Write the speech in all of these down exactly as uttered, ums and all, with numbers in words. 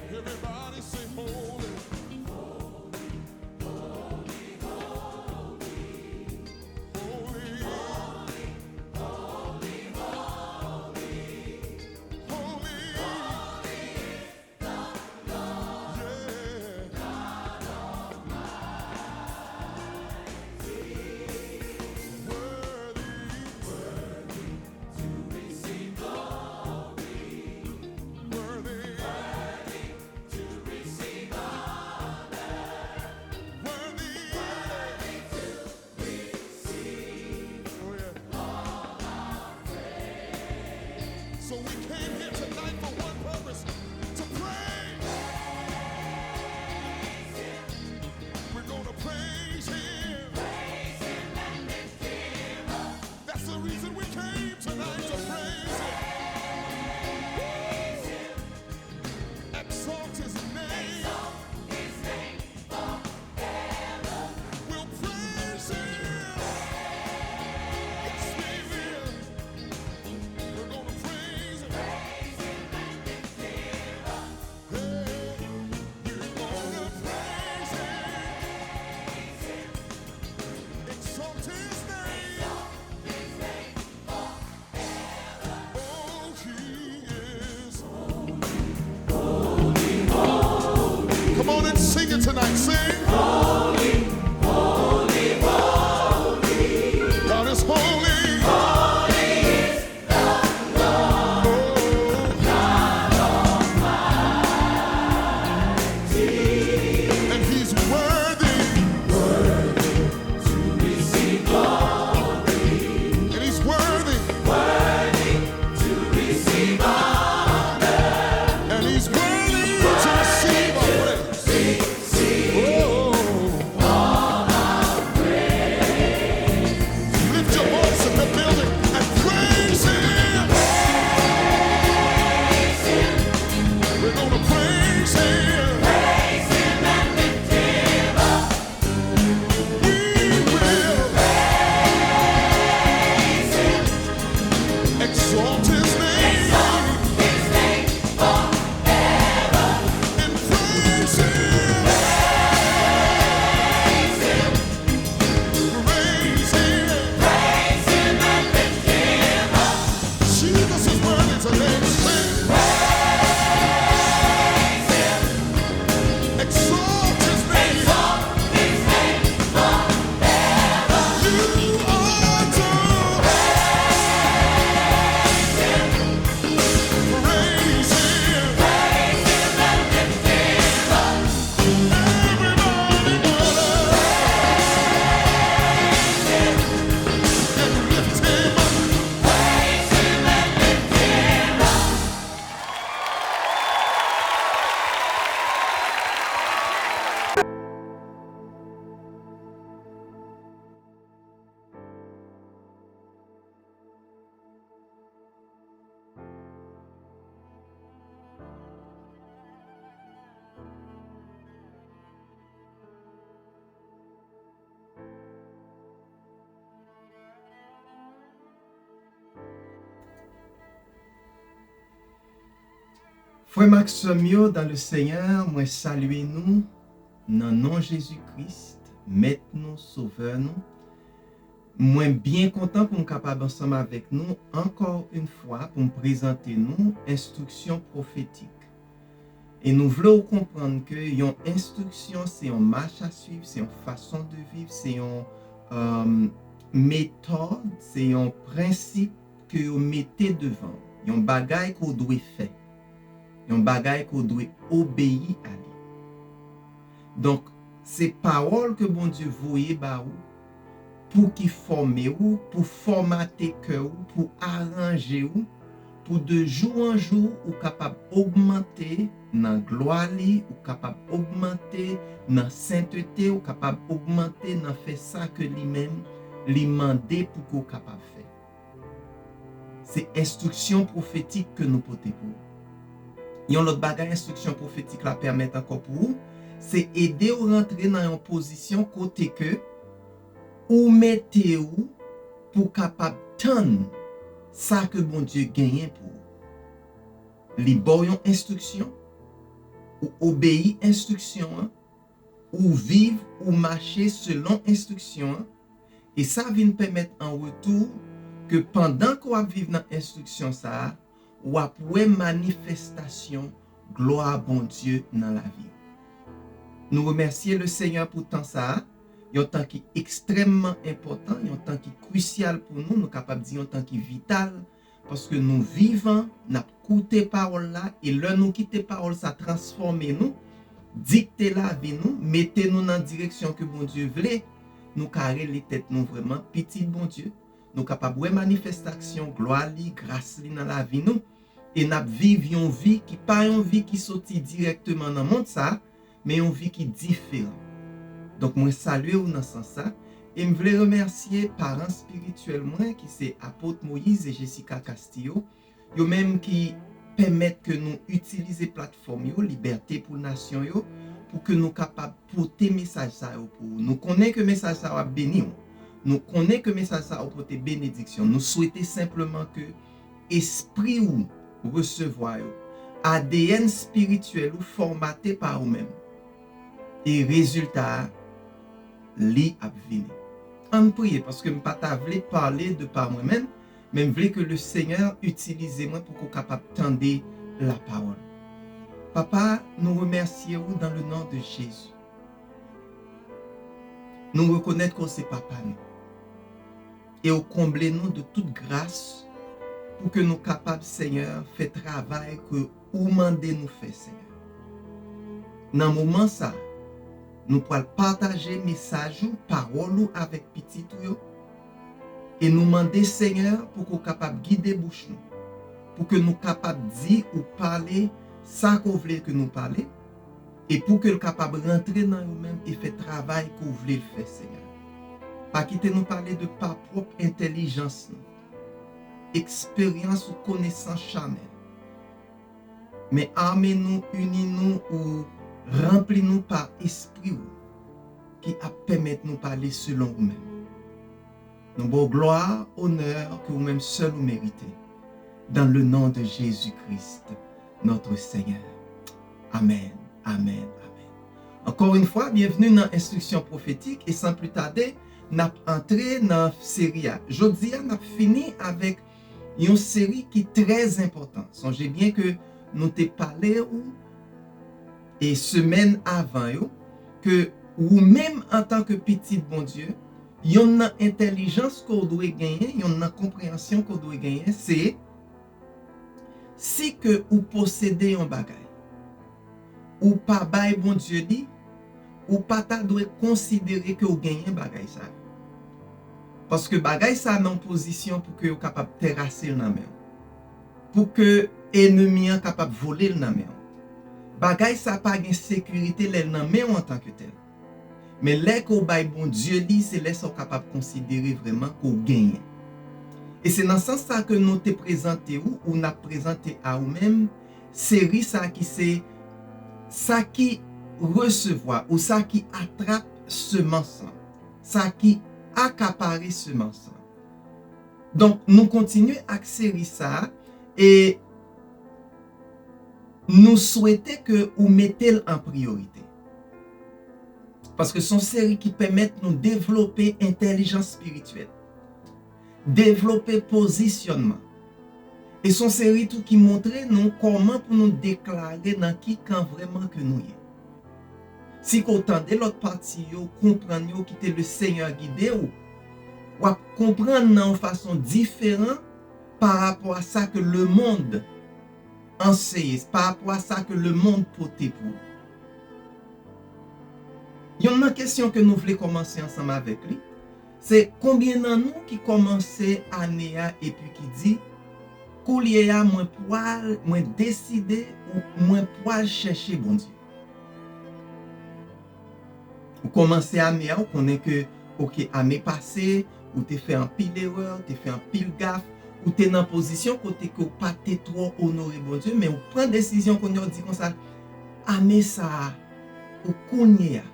Everybody say, "Holy, holy, holy, holy, holy, holy, holy." So we came here tonight for one purpose, to praise. We're gonna praise him. That's the reason we came tonight, to praise him. Exalt his name. We'll praise him. Yes, we will. We're gonna praise him. Hey, we're gonna praise him. Exalt his name. Oh, he is. Come on and sing it tonight. Sing. God is holy. Oh. And he's worthy. And he's worthy. And he's worthy to receive our praise. Oh. Lift your voice in the building and praise him. We're gonna praise him. We will exalt his name and praise him. Praise him. Jesus is worthy today. Praise him. Frè m ak sè m yo dans le Seigneur, mwen salye nou nan non Jezi Kris, Mèt nou, Sovè nou. Mwen byen kontan pou m kapab ansanm avèk nou ankò yon fwa pou m prezante nou enstriksyon pwofetik. E nou vle w konprann ke yon enstriksyon se yon mach a swiv, se yon fason de viv, se yon, um, metòd, se yon prensip ke yo mete devan w, yon bagay ke w dwe fè, yon bagay ke w dwe obeyi a li. Donk, se pawòl ke Bondye voye ba ou pou ki fòme ou, pou fòmate kè ou, pou aranje ou, pou de jou an jou ou kapab ogmante nan glwa li, ou kapab ogmante nan sentete, ou kapab ogmante nan fè sa ke li menm li mande pou ke w kapab fè. Se enstriksyon pwofetik ke nou pote pou ou. Yon lòt bagay enstriksyon pwofetik la pèmèt ankò pou ou, se ede w rantre nan yon pozisyon kote ke ou mete w pou kapab tann sa ke Bondye genyen pou ou. Li ba w yon enstriksyon, ou obeyi enstriksyon an, ou viv, ou mache selon enstriksyon an, e sa vin pèmèt an retou ke pandan ke w ap viv nan enstriksyon sa a, w ap wè manifestasyon glwa Bondye nan lavi w. Nou remèsye le Senyè pou tan sa a, yon tan ki ekstrèmman enpòtan, yon tan ki krisyal pou nou, nou kapab di yon tan ki vital, paske nou vivan, n ap koute pawòl la, e lè nou kite pawòl sa transfòme nou, dikte lavi nou, mete nou nan direksyon ke Bondye vle, nou ka rele tèt nou vrèman pitit Bondye. Nou kapab wè manifestasyon glwa li, gras li nan lavi nou, e n ap viv yon vi ki pa yon vi ki soti dirèkteman nan mond sa, men yon vi ki diferan. Donk, mwen salye w nan sans sa, e m vle remèsye paran espirityèl mwen, ki se Apot Moïse e Jessica Castillo, yo menm ki pèmèt ke nou itilize platfòm yo, Libète pou Nasyon yo, pou ke nou kapab pote mesaj sa yo pou ou. Nou konnen ke mesaj sa yo ap beni w. Nou konnen ke mesaj sa yo pote benediksyon. Nou swete senpleman ke espri w resevwa yo. A D N espirityèl ou fòmate pa ou menm. E rezilta a, li ap vini. Ann priye, paske m pa ta vle pale de pa mwen menm, men m vle ke le Senyè itilize mwen pou ke w kapab tande lapawòl. Papa, nou remèsye ou dans le nom de Jésus. Nou rekonèt ke w se papa nou. E w konble nou de tout gras pou ke nou kapab, Senyè, fè travay ke ou mande nou fè, Senyè. Nan moman sa, nou pral pataje mesaj ou, pawòl ou avèk pitit ou yo. E nou mande, Senyè, pou ke w kapab gide bouch nou, pou ke nou kapab di ou pale sa ke w vle ke nou pale, e pou ke l kapab rantre nan yo menm e fè travay ke w vle l fè, Senyè. Pa kite nou pale de pa pwòp entèlijans nou, eksperyans ou konesans chanèl. Men ame nou, ini nou, ou ranpli nou pa Espri ou ki ap pèmèt nou pale selon ou menm. Nou ba w glwa, onè ke ou menm sèl ou merite. Dans le nom de Jésus-Christ, notre Seigneur. Amèn, amèn, amèn. Ankò yon fwa, byenvni nan enstriksyon pwofetik e san pli tade, n ap antre nan seri a. Jodi a, n ap fini avèk yon seri ki trè enpòtan. Sonje byen ke nou te pale ou e semèn avan yo, ke ou menm antanke pitit Bondye, yonn nan entèlijans ke w dwe genyen, yonn nan konpreyansyon ke w dwe genyen, se si ke ou posede yon bagay, ou pa bay Bondye li, ou pa ta dwe konsidere ke w genyen bagay sa. Paske bagay sa nan yon pozisyon pou ke yo kapab terase l nan men w. Pou ke enmi an kapab vole l nan men w. Bagay sa pa gen sekirite lè l nan men w antanke tèl. Men lè ke w bay Bondye li, se lè sa w kapab konsidere vrèman ke w genyen. E se nan sans sa ke nou te prezante ou, ou n ap prezante a ou menm, seri sa ki se sa ki resevwa ou sa ki atrap semans lan, sa ki akapare semans lan. Donk, nou kontinye ak seri sa a, e Nou swete ke ou mete l an priyorite. Paske se yon seri ki pèmèt nou devlope entèlijans espirityèl, devlope pozisyònman. E se yon seri tou ki montre nou kòman pou nou deklare nan ki kan vrèman ke nou ye. Si ke w tande lòt pati yo, konprann yo, kite le Senyè gide w, w ap konprann nan yon fason diferan pa rapò a sa ke lemonn anseye, pa rapò a sa ke lemonn pote pou ou. Yonn nan kesyon ke nou vle kòmanse ansanm avèk li, se konbyen nan nou ki kòmanse ane a epi ki di, koulye a mwen pral, mwen deside ou mwen pral chèche Bondye. Ou kòmanse ane a, ou konnen ke, oke, ane pase, ou te fè anpil erè, ou te fè anpil gaf, ou te nan pozisyon kote ke ou pa te twò onore Bondye, men ou pran desizyon kounye a, ou di konsa, ane sa a, ou kounye a,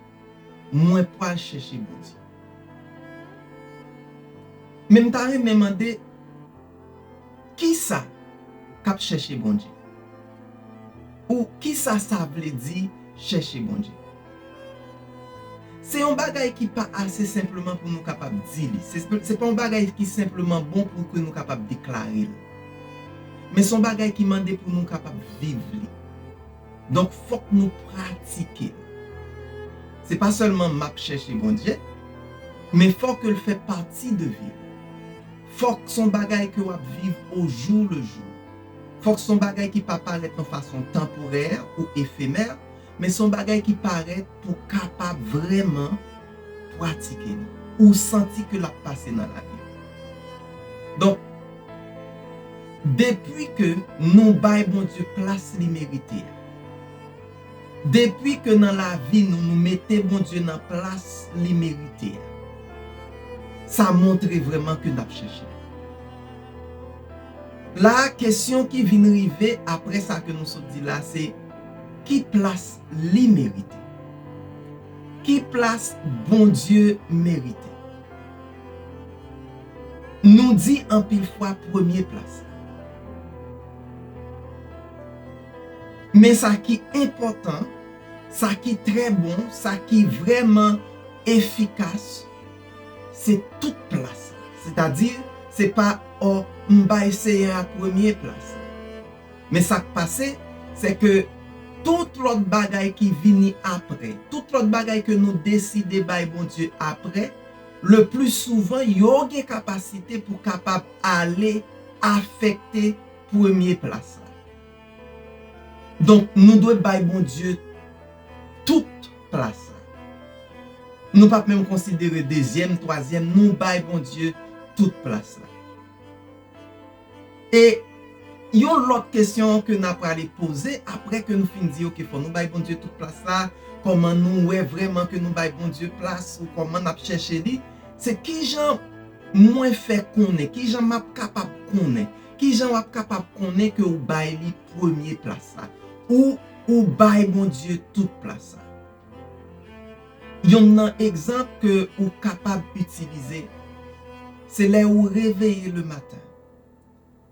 mwen pral chèche Bondye. Men m ta renmen mande, kisa k ap chèche Bondye? Ou kisa sa vle di chèche Bondye? Se yon bagay ki pa ase senpleman pou nou kapab di li. Se, se pa yon bagay ki senpleman bon pou ke nou kapab deklare l. Men se yon bagay ki mande pou nou kapab viv li. Donk, fòk nou pratike l. Se pa sèlman m ap chèche Bondye, men fòk ke l fè pati de vi w. Fòk se yon bagay ke w ap viv au jour le jour. Fòk se yon bagay ki pa parèt yon fason tanporè ou efemè, men se yon bagay ki parèt pou kapab vrèman pratike li. Ou santi ke l ap pase nan lavi w. Donk, depi ke nou bay Bondye plas li merite a, depi ke nan lavi nou, nou mete Bondye nan plas li merite a, sa montre vrèman ke n ap chèche. La, kesyon ki vin rive apre sa ke nou sot di la, se ki plas li merite? Ki plas Bondye merite? Nou di anpil fwa premye plas la. Men sa ki enpòtan, sa ki trè bon, sa ki vrèman efikas, se tout plas la. Sètadi, se pa, o, m bay Seyè a premye plas la. Men sa k pase, se ke tout lòt bagay ki vini apre, tout lòt bagay ke nou deside bay Bondye apre, le pli souvan, yo gen kapasite pou kapab ale afekte premye plas la. Donk, nou dwe bay Bondye tout plas la. Nou p ap menm konsidere dezyèm, twazyèm, nou bay Bondye tout plas la. E yon lòt kesyon ke n ap prale poze apre ke nou fin di, oke, fò nou bay Bondye tout plas la, kòman nou wè vrèman ke nou bay Bondye plas ou kòman n ap chèche li, se kijan mwen fè konnen, kijan m ap kapab konnen, kijan w ap kapab konnen ke w bay li premye plas la, ou ou bay Bondye tout plas la. Yonn nan egzanp ke ou kapab itilize, se lè ou reveye le maten.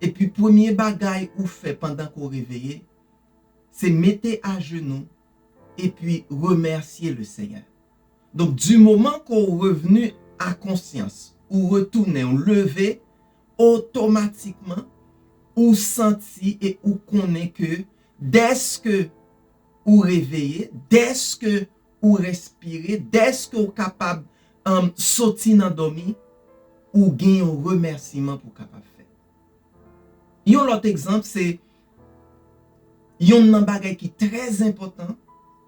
Epi premye bagay ou fè pandan ke w reveye, se mete ajenou epi remèsye le Senyè. Donk, di moman ke w revni a konsyans, ou retounen, ou leve, otomatikman, ou santi e ou konnen ke dèske ou reveye, dèske ou respire, dèske ou kapab, um, soti nan dòmi, ou gen yon remèsiman pou w kapab fè. Yon lòt egzanp, se yonn nan bagay ki trè enpòtan,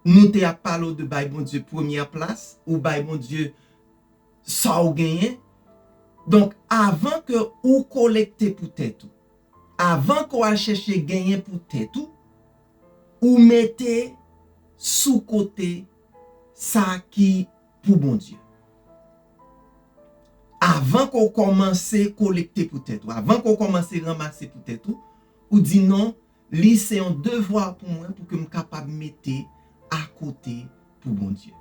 nou te ap pale w de bay Bondye premyè plas, ou bay Bondye sa w genyen. Donk, avan ke ou kolekte pou tèt ou, avan ke w al chèche genyen pou tèt ou, ou mete sou kote sa ki pou Bondye. Avan ke w kòmanse kolekte pou tèt ou, avan ke w kòmanse ranmase pou tèt ou, ou di non, li se yon devwa pou mwen pou ke m kapab mete akote pou Bondye.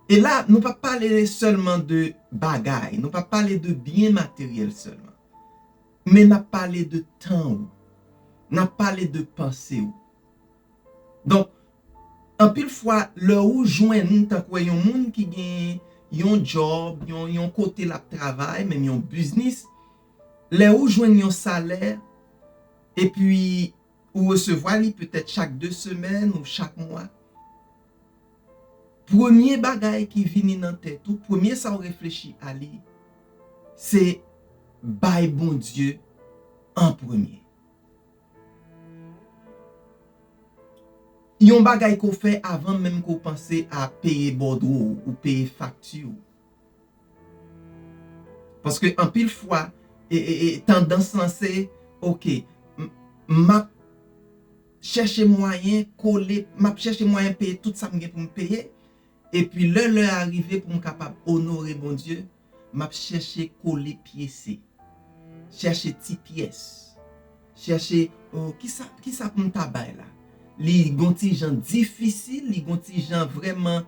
E la, nou p ap pale sèlman de bagay, nou p ap pale de byen materyèl sèlman. Men n ap pale de tan ou, n ap pale de panse ou, Donk, anpil fwa, lè ou jwenn, tankou yon moun ki gen yon djòb, yon, yon kote l ap travay, menm yon biznis, lè ou jwenn yon salè, epi ou resevwa li petèt chak de semèn ou chak mwa, premye bagay ki vini nan tèt ou, premye sa w reflechi a li, se bay Bondye an premye. Yon bagay ke w fè avan menm ke w panse a peye bòdwo w ou peye fakti w. Paske anpil fwa, e, e, e, tandans lan se, oke, m, m ap chèche mwayen kole, m ap chèche mwayen peye tout sa m gen pou m peye, epi lè lè a rive pou m kapab onore Bondye, m ap chèche kole pyese, chèche ti pyès, chèche, oh, kisa, kisa pou m ta bay la? Li gon ti jan difisil, li gon ti jan vrèman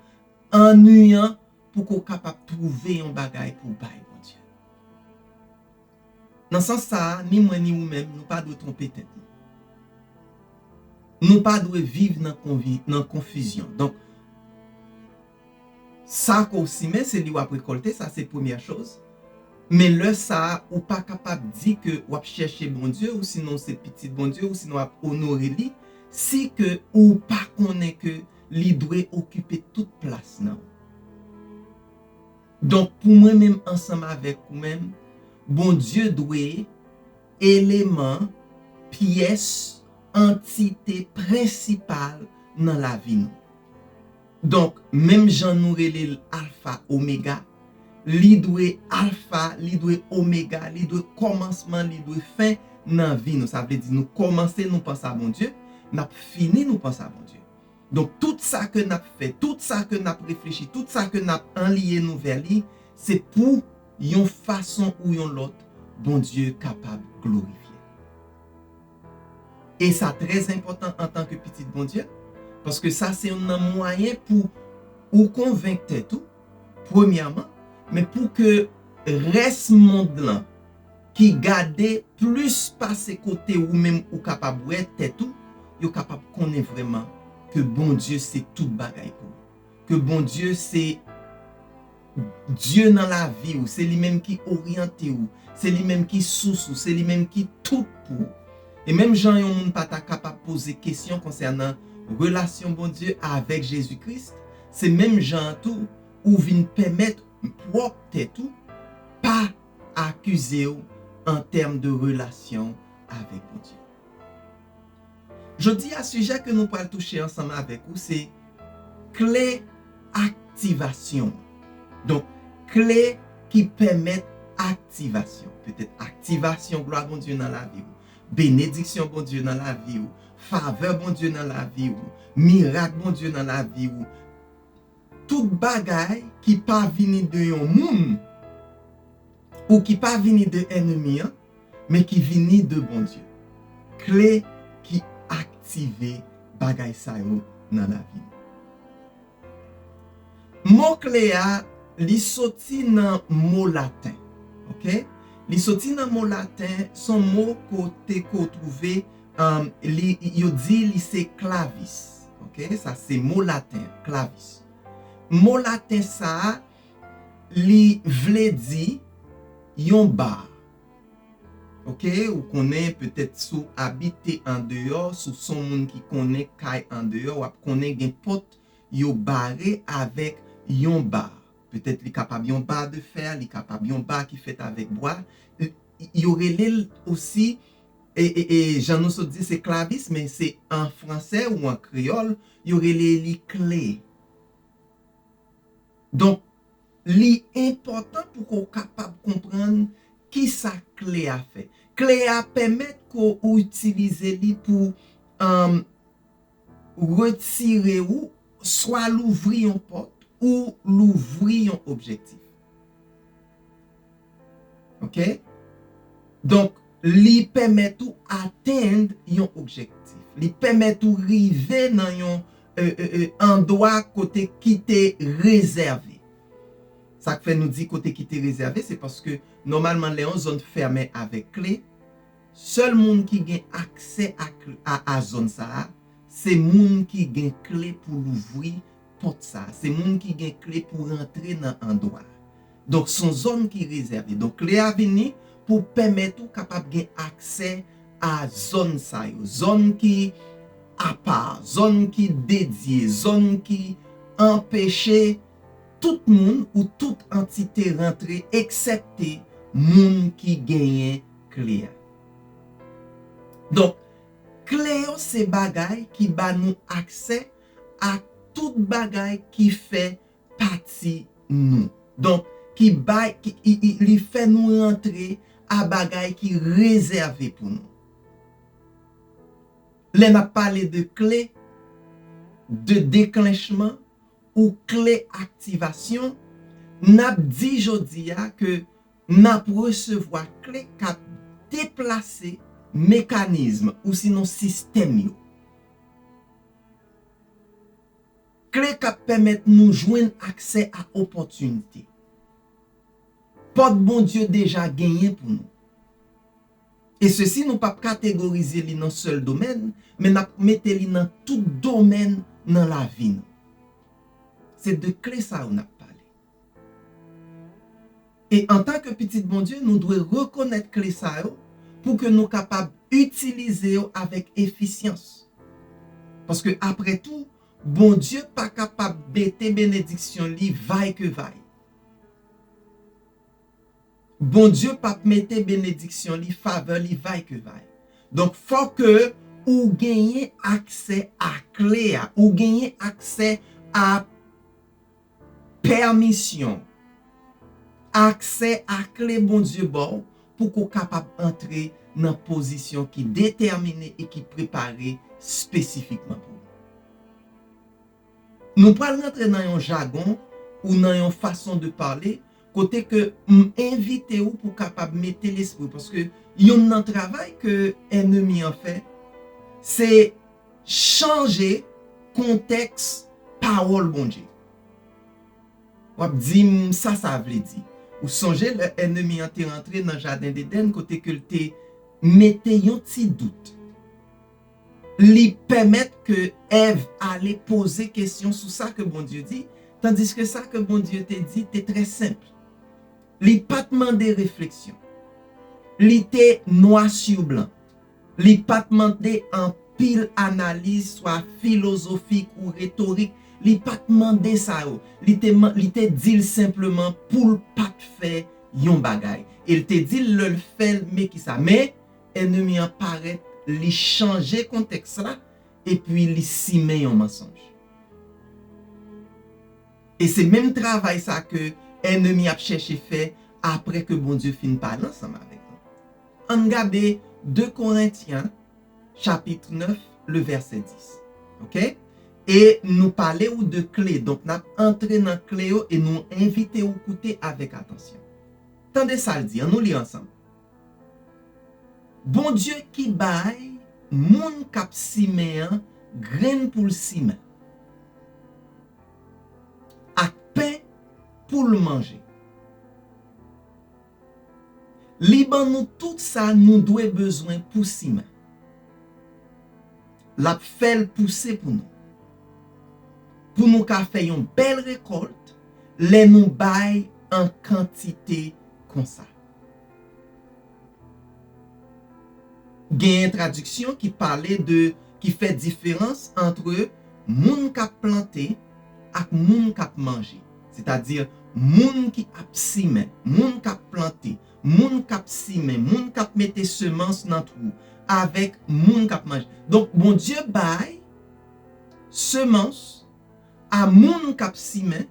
annuyan pou ke w kapab twouve yon bagay pou w bay Bondye. Nan sans sa a, ni mwen ni ou menm, nou pa dwe twonpe tèt nou. Nou pa dwe viv nan konvi-, nan konfizyon. Donk, sa ke w simen, se li w ap rekòlte, sa se premyè choz. Men lè sa a, ou pa kapab di ke w ap chèche Bondye, ou sinon w se pitit Bondye, ou sinon w ap onore li, si ke ou pa konnen ke li dwe okipe tout plas nan ou. Donk, pou mwen menm ansanm avèk ou menm, Bondye dwe eleman, pyès, antite prensipal nan lavi nou. Donk, menm jan nou rele l Alfa Omega, li dwe Alfa, li dwe Omega, li dwe kòmansman, li dwe fen nan vi nou. Sa vle di nou kòmanse, nou panse a Bondye, n ap fini, nou panse a Bondye. Donk, tout sa ke n ap fè, tout sa ke n ap reflechi, tout sa ke n ap anliye nou vè li, se pou yon fason ou yon lòt, Bondye kapab glorifye. E sa trè enpòtan antanke pitit Bondye, paske sa se youn nan mwayen pou ou konvenk tèt ou, premyèman, men pou ke rès mond lan ki gade plis pase kote ou menm ou kapab wè tèt ou, yo kapab konnen vrèman ke Bondye se tout bagay pou ou. Ke Bondye se Dye nan lavi w, se li menm ki oryante w, se li menm ki sous ou, se li menm ki tout pou ou. E menm jan yon moun pa ta kapab poze kesyon konsènan relasyon Bondye avèk Jezi Kris, se menm jan an tou ou vin pèmèt pwòp tèt ou pa akize w an tèm de relasyon avèk Bondye. Jodi a, sijè ke nou pral touche ansanm avèk ou se kle aktivasyon. Donk, kle ki pèmèt aktivasyon. Petèt aktivasyon glwa Bondye nan lavi w, benediksyon Bondye nan lavi w, favè Bondye nan lavi w, mirak Bondye nan lavi w. Tout bagay ki pa vini de yon moun ou ki pa vini de ènmi an, men ki vini de Bondye. Kle ki aktive bagay sa yo nan lavi nou. Mo kle a, li soti nan mo laten. Oke? Li soti nan mo laten, se yon mo kote ke w twouve, um, li, yo di li se clavis. Oke? Sa se mo laten, clavis. Mo laten sa a, li vle di yon ba. Oke, ou konnen petèt si w abite andeyò, si w se yon moun ki konnen kay andeyò, w ap konnen gen pòt yo bare avèk yon ba. Petèt li kapab yon ba de fè, li kapab yon ba ki fèt avèk bwa. Yo rele l osi, e, e, e, jan nou sot di, se clavis, men se an fransè ou an kreyòl, yo rele li kle. Donk, li enpòtan pou ke w kapab konprann kisa kle a fè. Kle a pèmèt ke w itilize li pou, um, retire ou, swa louvri yon pòt ou louvri yon objektif. Oke? Donk, li pèmèt ou atenn yon objektif. Li pèmèt ou rive nan yon, e, e, e, andwa kote ki te rezève. Sa k fè nou di kote ki te rezève, se paske nòmalman lè yon zòn fèmen avèk kle, sèl moun ki gen aksè a, a, a zòn sa a, se moun ki gen kle pou louvri pòt sa a. Se moun ki gen kle pou rantre nan andwa a. Donk, se yon zòn ki rezève. Donk, kle a vini pou pèmèt ou kapab gen aksè a zòn sa yo. Zòn ki apa, zòn ki dedye, zòn ki anpeche tout moun ou tout antite rantre, eksepte moun ki genyen kle a. Donk, kle yo se bagay ki ba nou aksè a tout bagay ki fè pati nou. Donk, ki bay, ki, i, i, li fè nou rantre a bagay ki rezève pou nou. Lè n ap pale de kle de deklanchman ou kle aktivasyon, n ap di jodi a ke n ap resevwa kle k ap deplase mekanizm ou sinon sistèm yo. Kle k ap pèmèt nou jwenn aksè a opòtinite. Pòt Bondye deja genyen pou nou. E sesi, nou p ap kategorize li nan sèl domèn, men n ap mete li nan tout domèn nan lavi nou. Se de kle sa yo n ap pale. E antanke pitit Bondye, nou dwe rekonèt kle sa yo pou ke nou kapab itilize yo avèk efisyans. Paske, apre tou, Bondye pa kapab mete benediksyon li vay ke vay. Bondye p ap mete benediksyon li, favè li vay ke vay. Donk, fò ke ou genyen aksè a kle a, ou genyen aksè a pèmisyon, aksè a kle Bondye ba w pou ke w kapab antre nan pozisyon ki detèmine e ki prepare espesifikman pou ou. Nou pral rantre nan yon jagon ou nan yon fason de pale kote ke m envite w pou kapab mete lespri, paske youn nan travay ke ènmi an fè, se chanje kontèks pawòl Bondye. W ap di m sa sa vle di. Ou sonje lè ènmi an te rantre nan jaden Edenn kote ke l te mete yon ti dout. Li pèmèt ke Èv ale poze kesyon sou sa ke Bondye di, tandiske sa ke Bondye te di te trè senp. Li pa t mande refleksyon. Li te nwa sou blan. Li pa t mande anpil analiz, swa filozofik ou retorik. Li pa t mande sa yo. Li te, man- li te di l senpleman pou l pa t fè yon bagay. E l te di l lè l fè l, men ki sa. Men, ènmi an parèt, li chanje kontèks la, epi li simen yon mansonj. E se menm travay sa ke ènmi ap chèche fè apre ke Bondye fin pale ansanm avèk nou. Ann gade de Korentyen, chapit nèf, le vèsè dis. Oke? E nou pale ou de kle. Donk, n ap antre nan kle yo e nou envite ou koute avèk atansyon. Tande sa l di, ann nou li ansanm. Bondye ki bay moun k ap simen an grenn pou l simen, ak pen pou l manje. Li ban nou tout sa nou dwe bezwen pou simen. L ap fè l pouse pou nou. Pou nou ka fè yon bèl rekòlt lè nou bay an kantite konsa. Genyen tradiksyon ki pale de, ki fè diferans antre moun k ap plante ak moun k ap manje. Sètadi, moun ki ap simen, moun k ap plante, moun k ap simen, moun k ap mete semans nan twou, avèk moun k ap manje. Donk, Bondye bay semans a moun k ap simen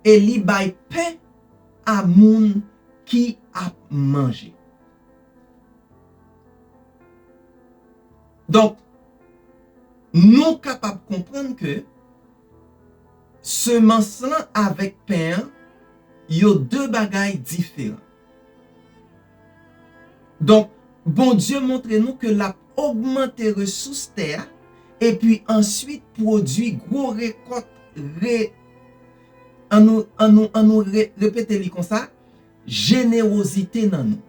e li bay pen a moun ki ap manje. Donk, nou kapab konprann ke semans lan avèk pen an, yo de bagay diferan. Donk, Bondye montre nou ke l ap ogmante resous tè a, epi answit pwodui gwo rekòt re-, ann nou, ann nou, ann nou re-, repete li konsa, jenewozite nan nou.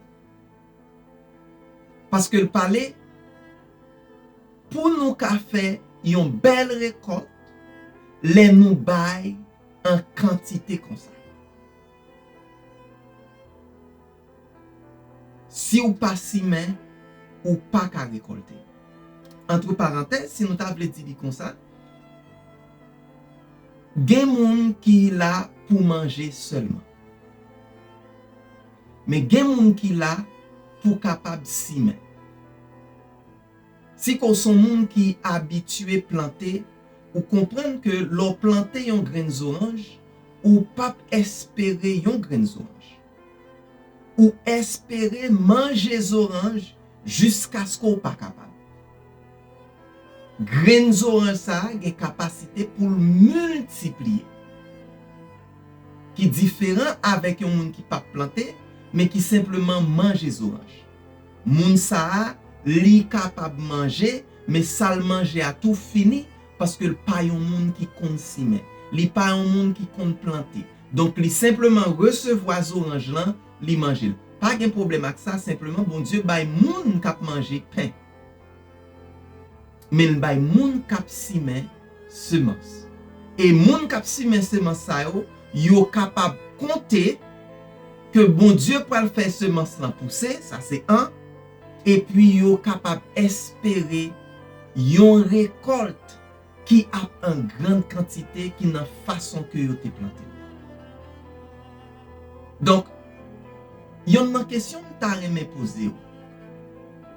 Paske l pale, pou nou ka fè yon bèl rekòt lè nou bay an kantite konsa. Si w pa simen, ou pa ka rekòlte. Antre parantèz, si nou ta vle di li konsa, gen moun ki la pou manje sèlman. Men gen moun ki la pou kapab simen. Si ke w se yon moun ki abitye plante, ou konprann ke lè w plante yon grenn zoranj, ou p ap espere yon grenn zoranj. Ou espere manje zoranj jiskaske w pa kapab. Grenn zoranj sa a gen kapasite pou l miltipliye, ki diferan avèk yon moun ki p ap plante, men ki senpleman manje zoranj. Moun sa a, li kapab manje, men sa l manje a tou fini, paske l pa yon moun ki konn simen. Li pa yon moun ki konn plante. Donk, li senpleman resevwa zoranj lan, li manje l. Pa gen pwoblèm ak sa, senpleman Bondye bay moun k ap manje pen. Men l bay moun k ap simen semans. E moun k ap simen semans sa yo, yo kapab konte ke Bondye pral fè semans lan pouse, sa se an, epi yo kapab espere yon rekòlt ki ap an grann kantite ki nan fason ke yo te plante l. Donk, yonn nan kesyon m ta renmen poze w,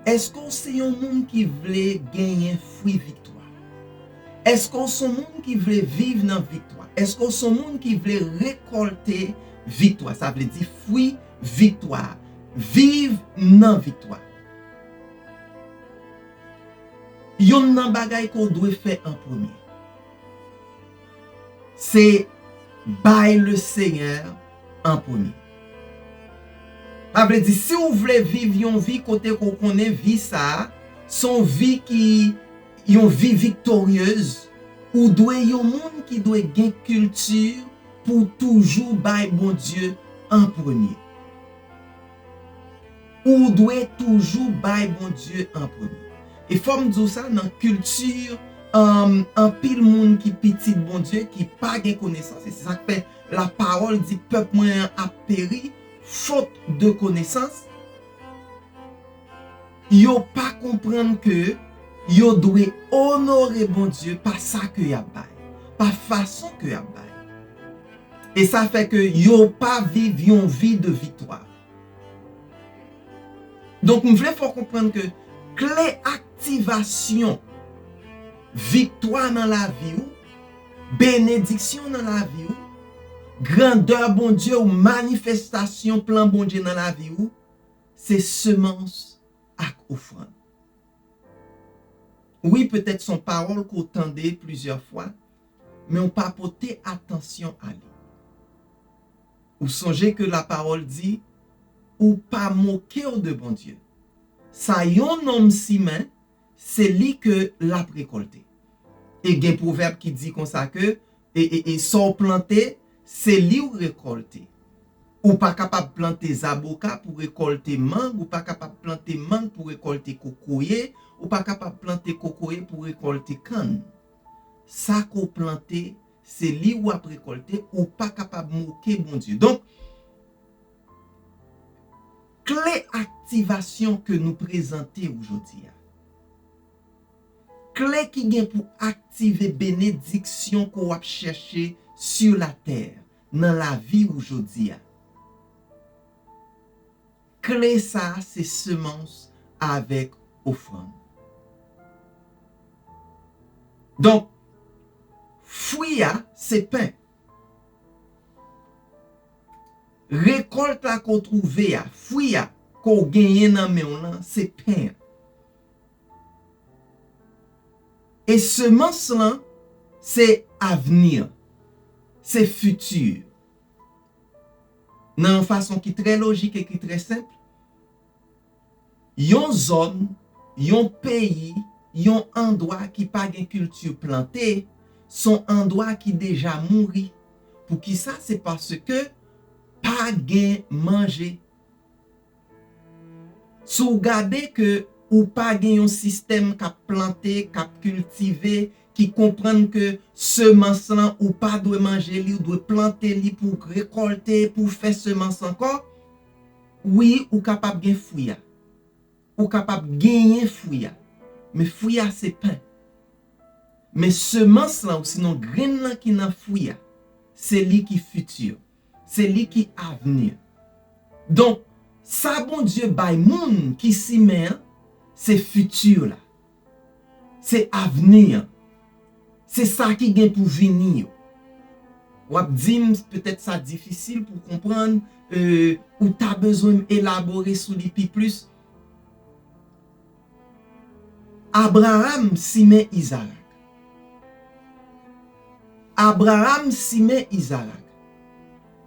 èske w se yon moun ki vle genyen fwi viktwa? Èske w se yon moun ki vle viv nan viktwa? Èske w se yon moun ki vle rekòlte viktwa? Sa vle di fwi viktwa. Viv nan viktwa. Yonn nan bagay ke w dwe fè an premye, se bay Lesenyè an premye. Sa vle di, si w vle viv yon vi kote ke w konnen vi sa a, se yon vi ki, yon vi viktoryez, ou dwe yon moun ki dwe gen kilti pou w toujou bay Bondye an premye. Ou dwe toujou bay Bondye an premye. E fò m di w sa, nan kilti, um, anpil moun ki pitit Bondye, ki pa gen konesans, e se sa k fè lapawòl di pèp mwen an ap peri, fot de konesans, yo pa konprann ke yo dwe onore Bondye pa sa ke y ap bay, pa fason ke y ap bay. E sa fè ke yo pa viv yon vi de viktwa. Donk, m vle fè w konprann ke kle aktivasyon viktwa nan lavi w, benediksyon nan lavi w, grandè Bondye ou manifestasyon plan Bondye nan lavi w, se semans ak ofrann. Wi, petèt se yon pawòl ke w tande plizyè fwa, men w pa pote atansyon a li. Ou sonje ke lapawòl di, ou pa moke w de Bondye. Sa yon nonm simen, se li ke l ap rekòlte. E gen pwovèb ki di konsa ke, e, e, e sa w plante, se li w rekòlte. Ou pa kapab plante zaboka pou rekòlte mang, ou pa kapab plante mang pou rekòlte kokoye, ou pa kapab plante kokoye pou rekòlte kann. Sa ke w plante, se li w ap rekòlte, ou pa kapab moke Bondye. Donk, kle aktivasyon ke nou prezante w jodi a, kle ki gen pou aktive benediksyon ke w ap chèche sur la terre, nan lavi w jodi a. Kle sa a se semans avèk ofrann. Donk, fwi a se pen. Rekòlt la ke w twouve a, fwi a ke w genyen nan men w lan, se pen an. E semans lan, se avni, se fiti. Nan yon fason ki trè lojik e ki trè senp, yon zòn, yon peyi, yon andwa ki pa gen kilti plante, se yon andwa ki deja mouri. Poukisa? Se paske pa gen manje. Si w gade ke ou pa gen yon sistèm k ap plante, k ap kiltive, ki konprann ke semans lan, ou pa dwe manje li, ou dwe plante li pou w rekòlte, pou w fè semans ankò, wi, ou kapab gen fwi a. Ou kapab genyen fwi a. Men fwi a se pen. Men semans lan, ou sinon grenn lan ki nan fwi a, se li ki fiti. Se li ki avni. Donk, sa Bondye bay moun ki simen an, se fiti la. Se avni an. Se sa ki gen pou vini yo. W ap di m, petèt sa difisil pou konprann, e, ou ta bezwen m elabore sou li pi plis. Abraram simen Izarak. Abraram simen Izarak.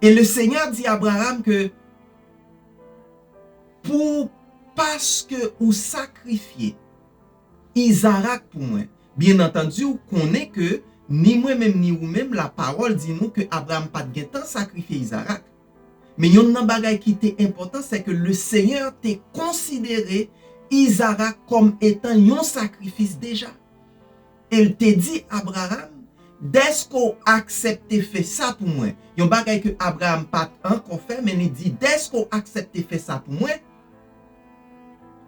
E le Senyè di Abraram ke pou, paske ou sakrifye Izarak pou mwen. Byen antandi, ou konnen ke ni mwen menm ni ou menm, lapawòl di nou ke Abraram pa t gentan sakrifye Izarak. Men yonn nan bagay ki te enpòtan, se ke le Senyè te konsidere Izarak kòm etan yon sakrifis deja. E l te di Abraram, dèske w aksepte fè sa pou mwen. Yon bagay ke Abraram pa t ankò fè, men li di, dèske w aksepte fè sa pou mwen,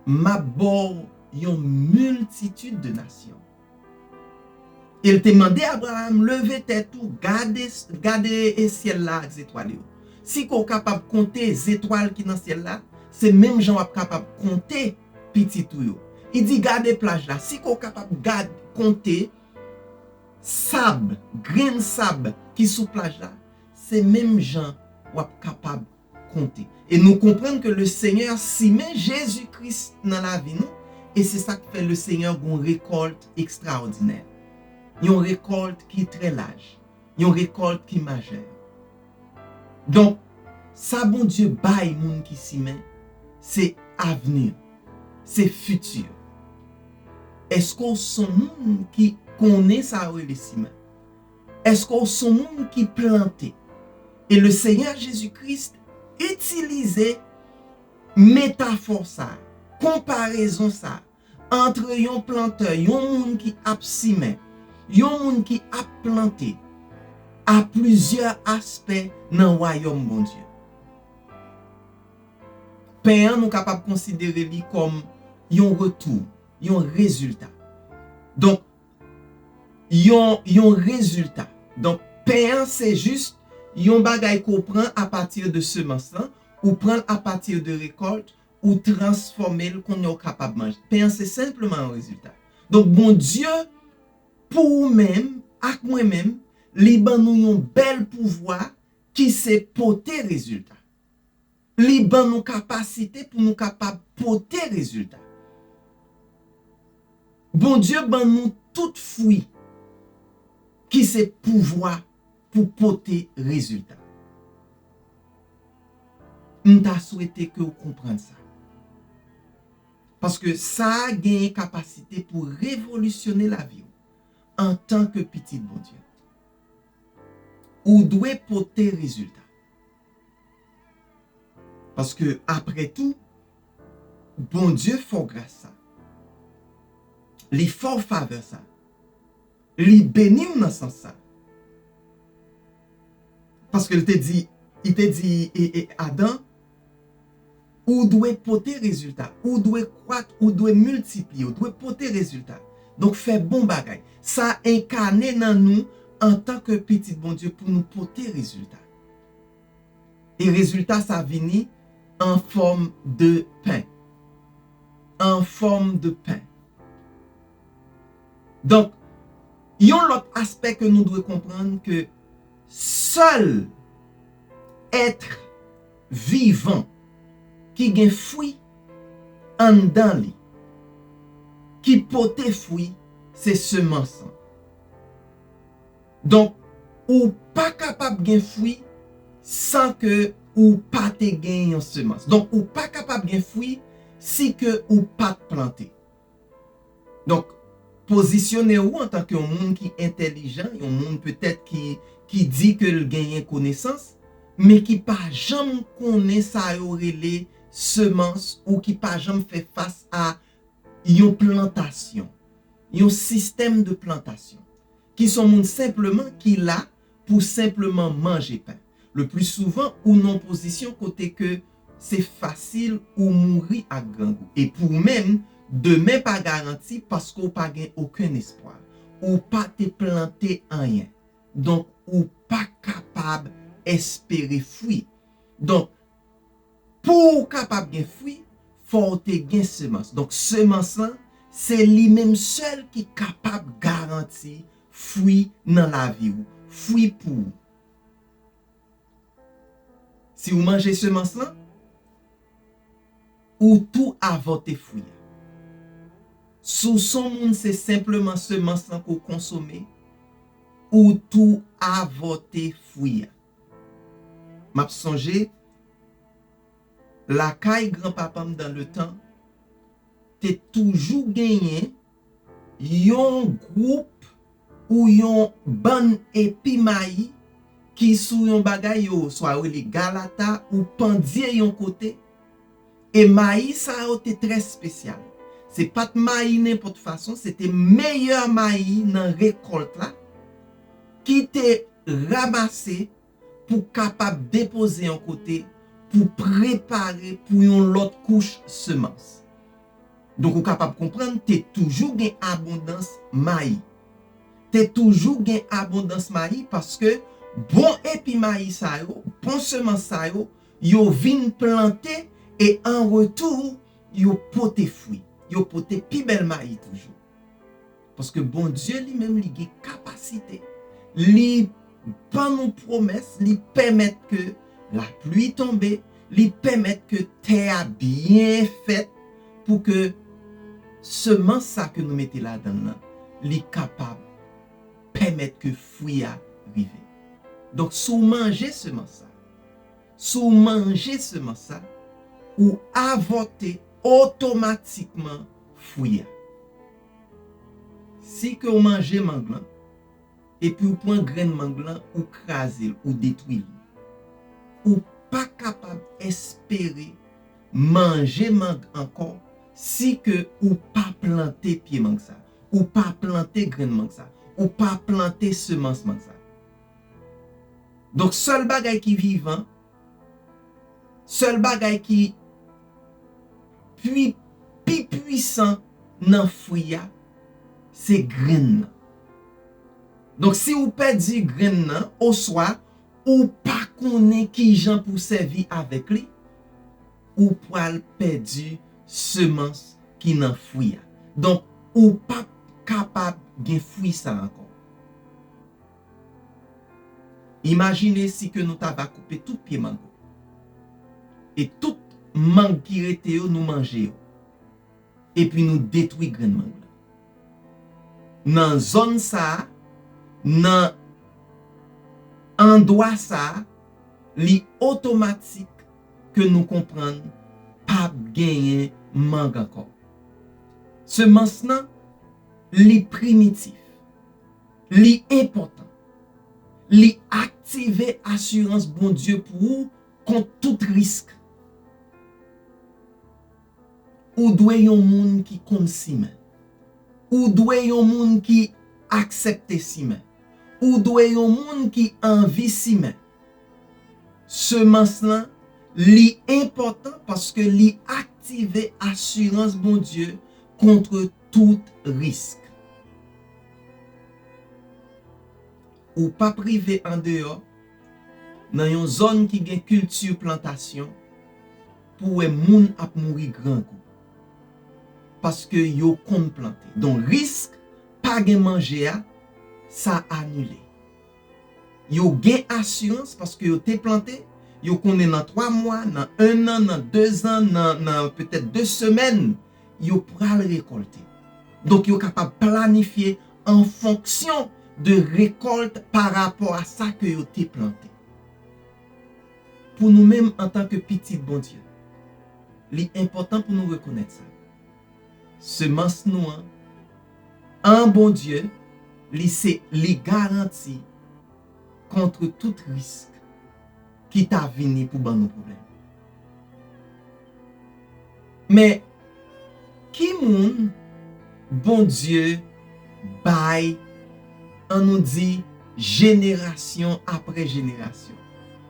m ap ba w yon miltitid de nasyon. E l te mande Abraram, leve tèt ou, gade, gade e syèl la ak zetwal yo. Si ke w kapab konte zetwal ki nan syèl la, se menm jan w ap kapab konte pitit ou yo. Li di, gade plaj la. Si ke w kapab gad, konte sab, grenn sab ki sou plaj la, se menm jan w ap kapab konte. E nou konprann ke le Senyè simen Jezi Kris nan lavi nou, e se sa k fè le Senyè gon rekòlt ekstraòdinè. Yon rekòlt ki trè laj, yon rekòlt ki majè. Donk, sa Bondye bay moun ki simen, se avni, se fiti. Èske w se yon moun ki konnen sa yo rele simen? Èske w se yon moun ki plante? E le Senyè Jezi Kris itilize metafò sa, konparezon sa, antre yon plantè, yon moun ki ap simen, yon moun ki ap plante, a plizyè aspè nan wayòm Bondye. Pen an, nou kapab konsidere li kòm yon retou, yon rezilta. Donk, yon, yon rezilta. Donk, pen an, se jis yon bagay ke w pran apati de semans lan, ou pran l apati de rekòlt, ou transfòme l, kounye a w kapab manje. Pen an, se senpleman yon rezilta. Donk, Bondye, pou ou menm, ak mwen menm, li ban nou yon bèl pouvwa ki se pote rezilta. Li ban nou kapasite pou nou kapab pote rezilta. Bondye ban nou tout fwi ki se pouvwa pou pote rezilta. M ta swete ke w konprann sa. Paske sa a genyen kapasite pou revolisyone lavi w antanke pitit Bondye. Ou dwe pote rezilta. Paske, apre tou, Bondye fè w gras sa. Li fè w favè sa. Li beni w nan sans sa. Paske l te di, li te di, e, e, Adan, ou dwe pote rezilta, ou dwe kwat, ou dwe miltipliye, ou dwe pote rezilta. Donk, fè bon bagay. Sa enkane nan nou antanke pitit Bondye pou nou pote rezilta. E rezilta sa vini an fòm de pen. An fòm de pen. Donk, yon lòt aspè ke nou dwe konprann ke sèl èt vivan ki gen fwi anndan li, ki pote fwi, se semans lan. Donk, ou pa kapab gen fwi san ke ou pa te gen yon semans. Donk, ou pa kapab gen fwi si ke ou pa t plante. Donk, pozisyone w antanke yon moun ki entèlijan, yon moun petèt ki, ki di ke l genyen konesans, men ki pa janm konnen sa yo rele semans ou ki pa janm fè fas a yon plantasyon, yon sistèm de plantasyon, ki se yon moun senpleman ki la pou senpleman manje pen. Le pli souvan, ou nan yon pozisyon kote ke se fasil ou mouri ak grangou. E pou ou menm, demen pa garanti paske ou pa gen okenn espwa. Ou pa te plante anyen. Donk, ou pa kapab espere fwi. Donk, pou ou kapab gen fwi, fò ou te gen semans. Donk, semans lan, se li menm sèl ki kapab garanti fwi nan lavi w, fwi pou ou. Si ou manje semans lan, ou tou avòte fwi a. Si w se yon moun se senpleman semans lan ke w konsome, ou tou avòte fwi a. M ap sonje, lakay granpapa m dan le tan, te toujou genyen yon gwoup ou yon bann epi mayi ki sou yon bagay yo swa rele galata ou pandye yon kote. E mayi sa yo te trè espesyal. Se pa t mayi nenpòt fason, se te meyè mayi nan rekòlt la ki te ranmase pou kapab depoze yon kote pou prepare pou yon lòt kouch semans. Donk, ou kapab konprann, te toujou gen abondans mayi. Te toujou gen abondans mayi paske bon epi mayi sa yo, bon semans sa yo, yo vin plante e an retou, yo pote fwi. Yo pote pi bèl mayi toujou. Paske Bondye li menm, li gen kapasite. Li ban nou pwomès, li pèmèt ke lapli tonbe, li pèmèt ke tè a byen fèt pou ke semans sa ke nou mete ladan l lan, li kapab pèmèt ke fwi a rive. Donk, si w manje semans sa, si w manje semans sa, ou avòte otomatikman fwi a. Si ke w manje mang lan, epi w pran grenn mang lan, ou kraze l, ou detwi li. Ou pa kapab espere manje mang ankò si ke ou pa plante pye mang sa, ou pa plante grenn mang sa, ou pa plante semans mang sa. Donk, sèl bagay ki vivan, sèl bagay ki pwi, pi pwisan nan fwi a, se grenn nan. Donk, si ou pèdi grenn nan, oswa ou pa konnen ki jan pou w sèvi avèk li, ou pral pèdi semans ki nan fwi a. Donk, ou p ap kapab gen fwi sa ankò. Imajine si ke nou ta va koupe tout pye mango. E tout mang ki rete yo, nou manje yo. Epi nou detwi grenn mang lan. Nan zòn sa a, nan andwa sa a, li otomatik ke nou konprann p ap genyen mang ankò. Semans lan, li primitif. Li enpòtan. Li aktive asirans Bondye pou ou kont tout risk. Ou dwe yon moun ki konn simen. Ou dwe yon moun ki aksepte simen. Ou dwe yon moun ki anvi simen. Semans lan, li enpòtan paske li aktive asirans Bondye kont tout risk. Ou p ap rive andeyò, nan yon zòn ki gen kilti plantasyon, pou w wè moun ap mouri grangou. Paske yo konn plante. Donk, risk pa gen manje a, sa anile. Yo gen asirans paske yo te plante, yo konnen nan twa mwa, nan en an, nan de zan, nan, nan petèt de semèn, yo pral rekòlte. Donk, yo kapab planifye an fonksyon de rekòlt pa rapò a sa ke yo te plante. Pou nou menm, antanke pitit Bondye, li enpòtan pou nou rekonèt sa. Semans nou an, an Bondye, li se, li garanti kont tout risk ki ta vini pou ban nou pwoblèm. Men, Ki moun Bondye bay, ann nou di, jenerasyon apre jenerasyon?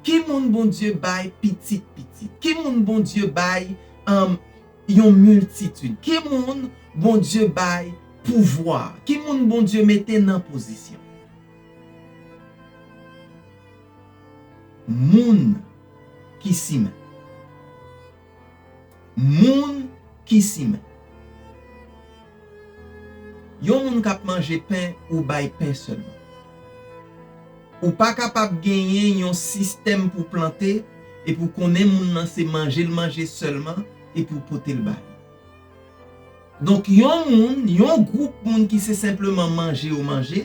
Ki moun Bondye bay pitit pitit? Ki moun Bondye bay, um, yon miltitid? Ki moun Bondye bay pouvwa? Ki moun Bondye mete nan pozisyon? Moun ki simen. Moun ki simen. Yon moun k ap manje pen, ou bay pen sèlman. Ou pa kapab genyen yon sistèm pou plante, epi w konnen moun nan se manje l manje sèlman, epi w pote l ba li. Donk, yon moun, yon gwoup moun ki se senpleman manje yo manje,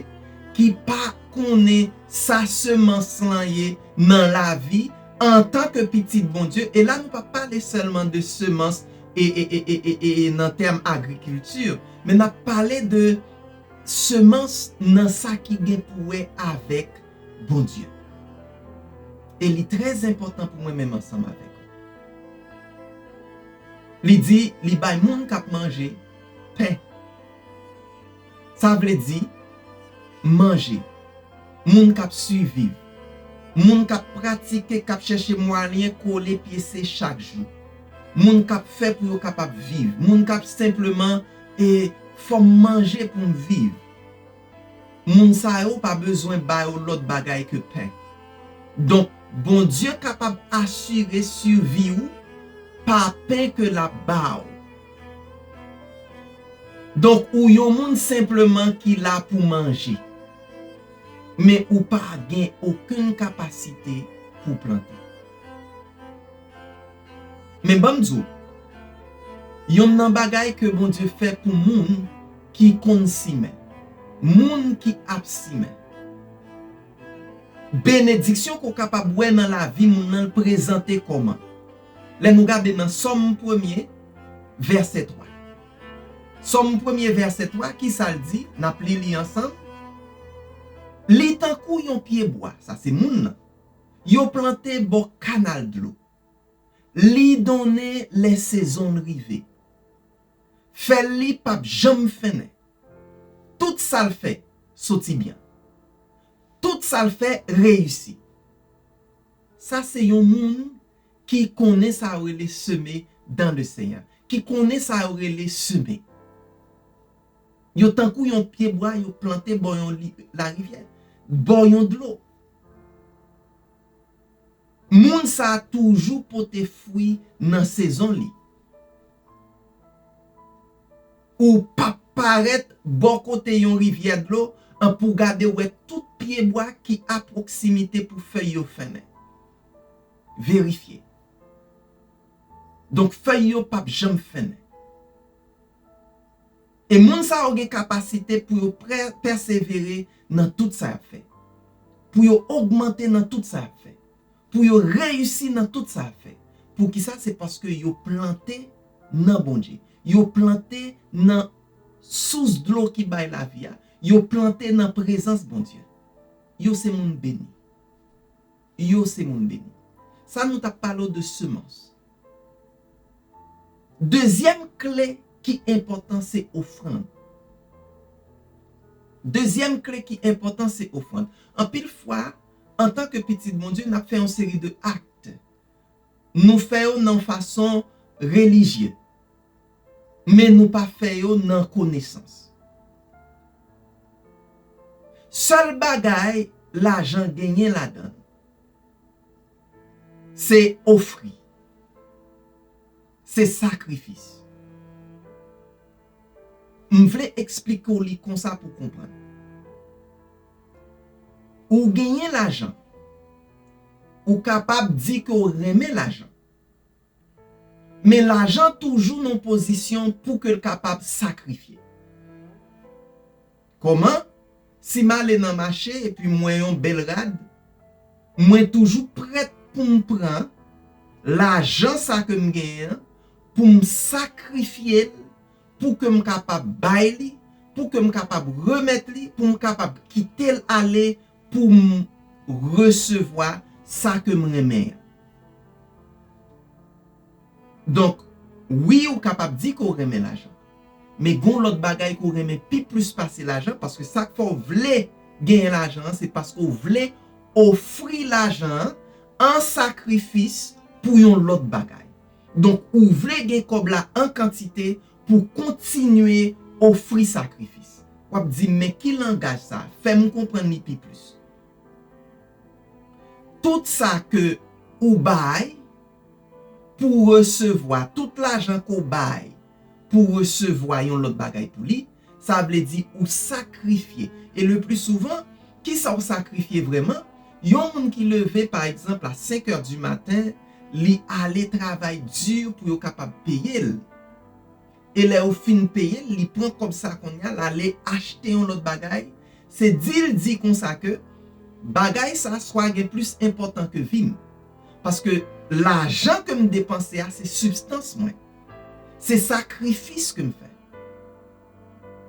ki pa konnen sa semans lan ye nan lavi antanke pitit Bondye, e la nou pa pale sèlman de semans e, e, e, e, e, e, e nan tèm agrikilti, men n ap pale de semans nan sa ki gen pou wè avèk Bondye. E li trè enpòtan pou mwen menm ansanm avèk ou. Li di, li bay moun k ap manje pen. Sa vle di, manje. Moun k ap siviv. Moun k ap pratike, k ap chèche mwayen kole pyese chak jou. Moun k ap fè pou yo kapab viv. Moun k ap senpleman, e, fò m manje pou m viv. Moun sa yo pa bezwen ba yo lòt bagay ke pen. Donk, Bondye kapab asire sivi w pa pen ke l ap ba w. Donk, ou yon moun senpleman ki la pou manje. Men ou pa gen okenn kapasite pou plante. Men ban m di w, yonn nan bagay ke Bondye fè pou moun ki konn simen, moun ki ap simen. Benediksyon ke w kapab wè nan lavi moun nan, l prezante kòman? Lè nou gade nan Sòm premye, vèsè twa. Sòm premye, vèsè twa, ki sa l di? N ap li li ansanm. Li tankou yon pyebwa, sa se moun nan, yo plante bò kanal dlo. Li donnen lè sezon l rive. Fèy li p ap janm fennen. Tout sa l fè soti byen. Tout sa l fè reyisi. Sa se yon moun ki konnen sa yo rele seme dans le Seigneur, ki konnen sa yo rele seme. Yo tankou yon pyebwa yo plante bò yon li-, larivyè, bò yon dlo. Moun sa a toujou pote fwi nan sezon li. Ou p ap parèt bò kote yon rivyè dlo, an pou gade wè tout pyebwa ki a pwoksimite pou fèy yo fennen. Verifye. Donk, fèy yo p ap janm fennen. E moun sa yo gen kapasite pou yo prè-, pèsevere nan tout sa y ap fè. Pou yo ogmante nan tout sa y ap fè. Pou yo reyisi nan tout sa y ap fè. Poukisa? Se paske yo plante nan Bondye. Yo plante nan sous dlo ki bay lavi a. Yo plante nan prezans Bondye. Yo se moun beni. Yo se moun beni. Sa nou t ap pale w de semans. Dezyèm kle ki enpòtan se ofrann. Dezyèm kle ki enpòtan se ofrann. Anpil fwa, antanke pitit Bondye, n ap fè yon seri de ak. Nou fè yo nan fason relijye, men nou pa fè yo nan konesans. Sèl bagay lajan genyen ladan l, se ofri, se sakrifis. M vle eksplike w li konsa pou w konprann. Ou genyen lajan. Ou kapab di ke w renmen lajan. Men lajan toujou nan pozisyon pou ke l kapab sakrifye. Kòman? Si m ale nan mache epi m wè yon bèl rad, mwen toujou prèt pou m pran lajan sa ke m genyen an, pou m sakrifye l, pou ke m kapab bay li, pou ke m kapab remèt li, pou m kapab kite l ale, pou m resevwa sa ke m renmen an. Donk, wi, ou kapab di ke w renmen lajan. Men gen yon lòt bagay ke w renmen pi plis pase lajan, paske sa k fè w vle genyen lajan an, se paske w vle ofri lajan an an sakrifis pou yon lòt bagay. Donk, ou vle gen kòb la an kantite pou kontinye ofri sakrifis. W ap di, "Men ki langaj sa? Fè m konprann li pi plis." Tout sa ke ou bay pou resevwa, tout lajan ke w bay pou resevwa yon lòt bagay pou li, sa vle di ou sakrifye. E le pli souvan, ki sa w sakrifye vrèman? Yon moun ki leve, pa egzanp, a senk è di maten, li ale travay di pou yo kapab peye l. E lè yo fin peye l, li pran kòb sa kounye a, l ale achte yon lòt bagay. Se di l di konsa ke bagay sa swa gen plis enpòtan ke vi m. Paske lajan ke m depanse a, se sibstans mwen. Se sakrifis ke m fè.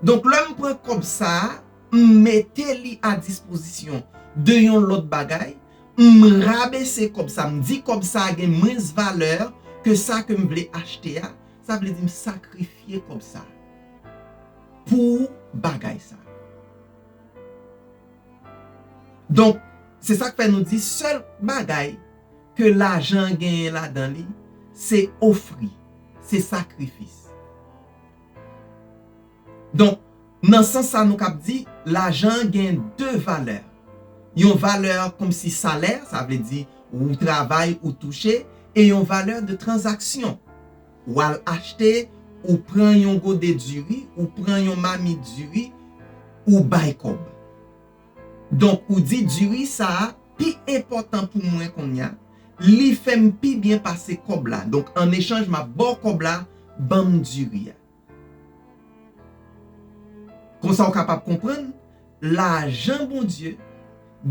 Donk, lè m pran kòb sa a, m mete li a dispozisyon de yon lòt bagay, m rabese kòb sa, m di kòb sa a gen mwens valè ke sa ke m vle achte a, sa vle di m sakrifye kòb sa pou bagay sa. Donk, se sa k fè nou di sèl bagay ke lajan an genyen ladan li, se ofri, se sakrifis. Donk, nan sans sa, nou kab di, lajan an gen de valè. Yon valè kòmsi salè, sa vle di ou travay, ou touche, e yon valè de tranzaksyon. W al achte, ou pran yon gode diri, ou pran yon mamit diri, ou bay kòb. Donk, ou di diri sa a pi enpòtan pou mwen kounye a, li fè m pi byen pase kòb la. Donk, an echanj, m ap ba w kòb la, ban m diri a. Konsa w kapab konprann, lajan Bondye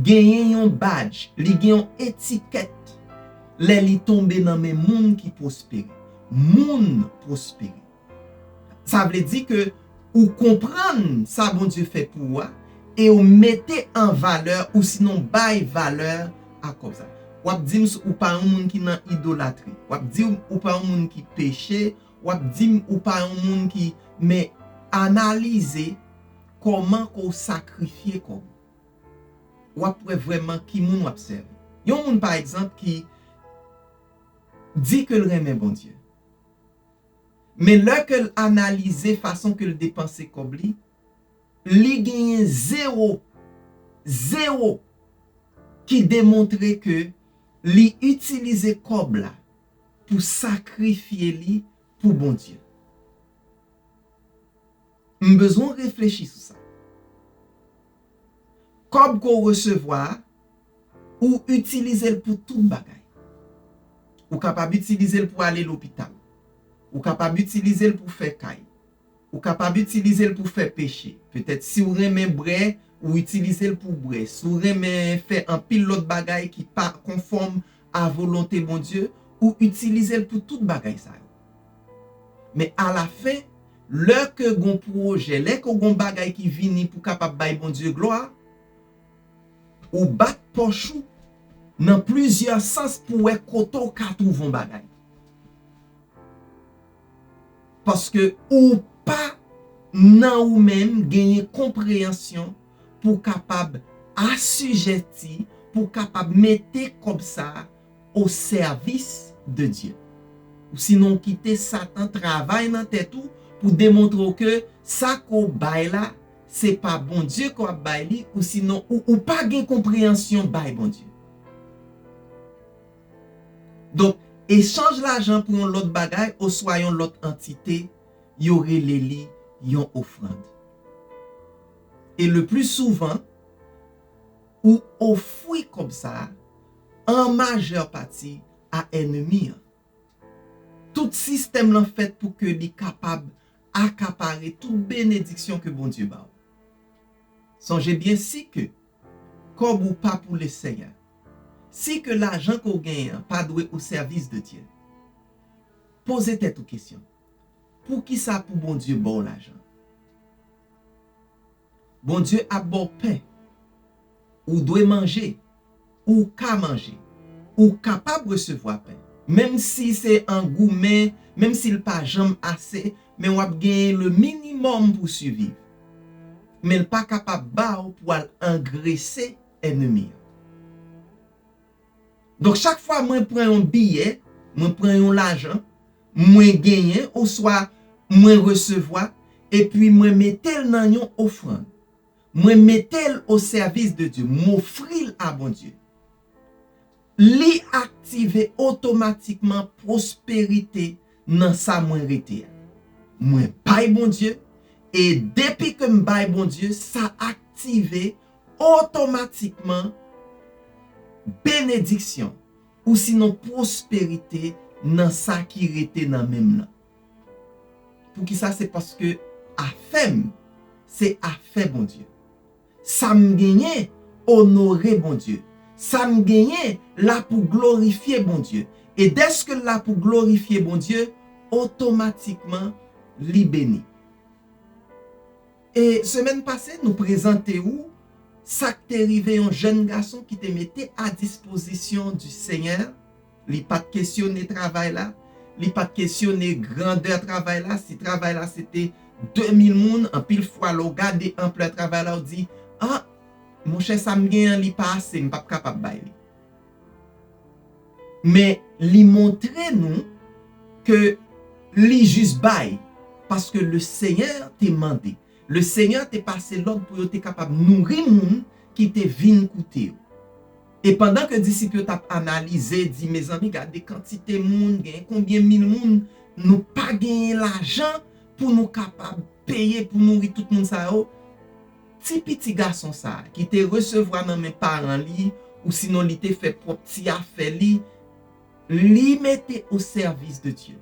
genyen yon badj, li gen yon etikèt lè li tonbe nan men moun ki pwospere. Moun pwospere. Sa vle di ke ou konprann sa Bondye fè pou ou a, e ou mete an valè, ou sinon bay valè a kòb sa. W ap di m ou pa yon moun ki nan idolatri. W ap di ou pa yon moun ki peche. W ap di m ou pa yon moun ki, men analize kòman ke w sakrifye kòb. W ap wè vrèman ki moun w ap sèvi. Yon moun, pa egzanp, ki di ke l renmen Bondye. Men lè ke l analize fason ke l depanse kòb li, li genyen zewo, zewo ki demontre ke li itilize kòb la pou sakrifye li pou Bondye. M bezwen w reflechi sou sa. Kòb ke w resevwa a, ou itilize l pou tout bagay. Ou kapab itilize l pou ale lopital. Ou kapab itilize l pou fè kay. Ou kapab itilize l pou fè peche. Petèt si w renmen bwè, ou itilize l pou bwè. Si w renmen fè anpil lòt bagay ki pa konfòm a volonte Bondye, ou itilize l pou tout bagay sa yo. Men alafen, lè ke gon pwojè, lè ke gon bagay ki vini pou kapab bay Bondye glwa, ou bat pòch ou nan plizyè sans pou wè kote w ka twouve yon bagay. Paske ou pa nan ou menm genyen konpreyansyon pou kapab asijèti, pou kapab mete kòb sa o sèvis de Dye. Ou sinon w kite Satan travay nan tèt ou pou demontre w ke sa ke w bay la, se pa Bondye ke w ap bay li, ou sinon ou, ou pa gen konpreyansyon bay Bondye. Donk, echanj lajan pou yon lòt bagay oswa yon lòt antite, yo rele li yon ofrann. E le pli souvan, ou ofri kòb sa a an majè pati a ènmi an. Tout sistèm lan fèt pou ke li kapab akapare tout benediksyon ke Bondye ba w. Sonje byen, si ke kòb ou pa pou Leseyè, si ke lajan ke w genyen an pa dwe o sèvis de Dye, poze tèt ou kesyon, poukisa pou Bondye ba w lajan? Bondye ap ba w pen. Ou dwe manje. Ou ka manje. Ou kapab resevwa pen. Menm si se an goumen, Menm si l pa janm ase, men w ap genyen le minimòm pou siviv. Men l pa kapab ba w pou al angrese ènmi an. Donk, chak fwa mwen pran yon biyè, mwen pran yon lajan, mwen genyen oswa mwen resevwa, epi mwen mete l nan yon ofrann. Mwen mete l o sèvis de Dye, m ofri l a Bondye. Li aktive otomatikman pwosperite nan sa mwen rete a. Mwen bay Bondye, e depi ke m bay Bondye, sa aktive otomatikman benediksyon, ou sinon pwosperite nan sa ki rete nan men m nan. Poukisa? Se paske afè m, se afè Bondye. Sa m genyen, onore Bondye. Sa m genyen, la pou glorifye Bondye. E dèske l la pou glorifye Bondye, otomatikman, li beni. E semèn pase, nou prezante ou sa k te rive yon jèn gason ki te mete a dispozisyon di Senyè. Li pa t kesyone travay la, li pa t kesyone grandè travay la. Si travay la se te de mil moun, anpil fwa lè w gade anplè travay la, w di, "Ah, monchè, sa m gen an, li pa ase, m p ap kapab bay li." Men li montre nou ke li jis bay, paske le Senyè te mande. Le Senyè te pase lòd pou yo te kapab nouri moun ki te vin koute yo. E pandan ke disip yo t ap analize, di, "Mezanmi, gade kantite moun, gen konbyen mil moun, nou pa genyen lajan pou nou kapab peye, pou nouri tout moun sa yo." Ti piti gason sa a, ki te resevwa nan men paran li, ou sinon li te fè pwòp ti afè li, li mete o sèvis de Dye.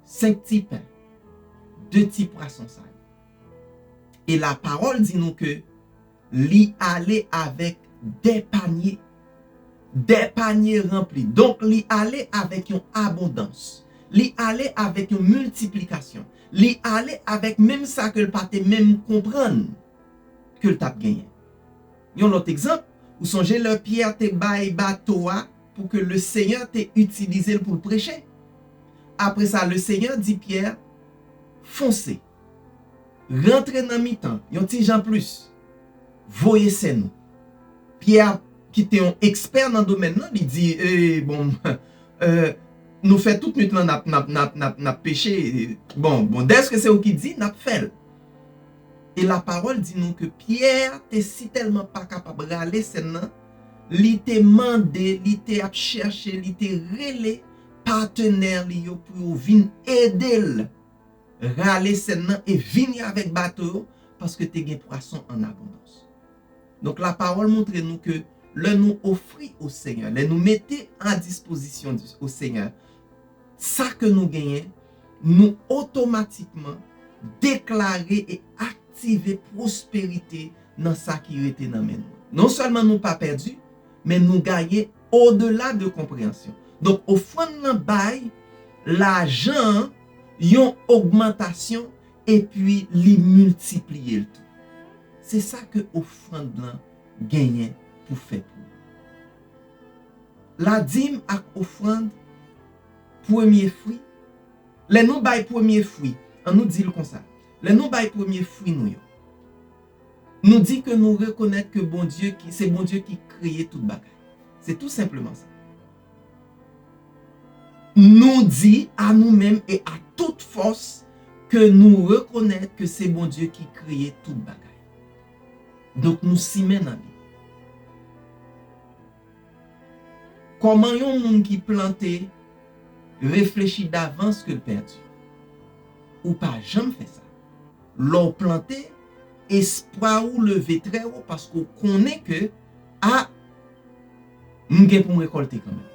Senk ti pen, de ti pwason sa yo. E lapawòl di nou ke li ale avèk de panye, de panye ranpli. Donk, li ale avèk yon abondans. Li ale avèk yon miltiplikasyon. Li ale avèk menm sa ke l pa te menm konprann ke l t ap genyen. Yon lòt egzanp, ou sonje lè Pyè te bay bato a pou ke le Senyè te itilize l pou l preche? Apre sa, le Senyè di Pyè, "Fonse. Rantre nan mitan, yon ti jan plis. Voye sèn ou." Pyè, ki te yon ekspè nan domèn nan, li di, "E, bon, e, nou fè tout nwit lan n ap, n ap, n ap, n ap, n ap peche. Bon, bon, dèske se ou ki di, n ap fè l." E lapawòl di nou ke Pyè te sitèlman pa kapab rale sèn nan, li te mande, li te ap chèche, li te rele patenè li yo pou yo vin ede l rale sèn nan e vini avèk bato yo, paske te gen pwason an abondans. Donk, lapawòl montre nou ke lè nou ofri o Senyè, lè nou mete a dispozisyon di, o Senyè, sa ke nou genyen, nou otomatikman deklare e aktive pwosperite nan sa ki rete nan men nou. Non sèlman nou pa pèdi, men nou gaye odela de konpreyansyon. Donk, ofrann nan bay lajan an yon ogmantasyon epi li miltipliye l tou. Se sa ke ofrann lan genyen pou fè pou ou. Ladim ak ofrann, premye fwi. Lè nou bay premye fwi, an nou di l konsa, lè nou bay premye fwi nou yo, nou di ke nou rekonèt ke Bondye ki, se Bondye ki kreye tout bagay. Se tou senpleman sa. Nou di a nou menm e a tout fòs ke nou rekonèt ke se Bondye ki kreye tout bagay. Donk, nou simen nan li. Kòman yon moun ki plante reflechi davans ke l pèdi? Ou pa janm fè sa. Lè w plante, espwa ou leve trè wo paske w konnen ke, a, m gen pou m rekòlte kanmenm.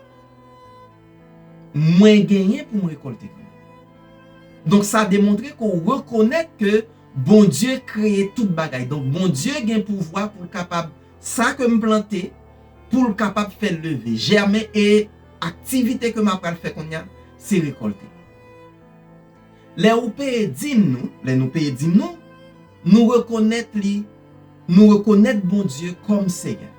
Mwen genyen pou m rekòlte kanmenm. Donk, sa demontre ke w rekonèt ke Bondye kreye tout bagay. Donk, Bondye gen pouvwa pou l kapab, sa ke m plante, pou l kapab fè l leve, jèmen, e aktivite ke m ap pral fè kounye a, se rekòlte. Lè ou peye dim nou, lè nou peye dim nou, nou rekonèt li, nou rekonèt Bondye kòm Senyè.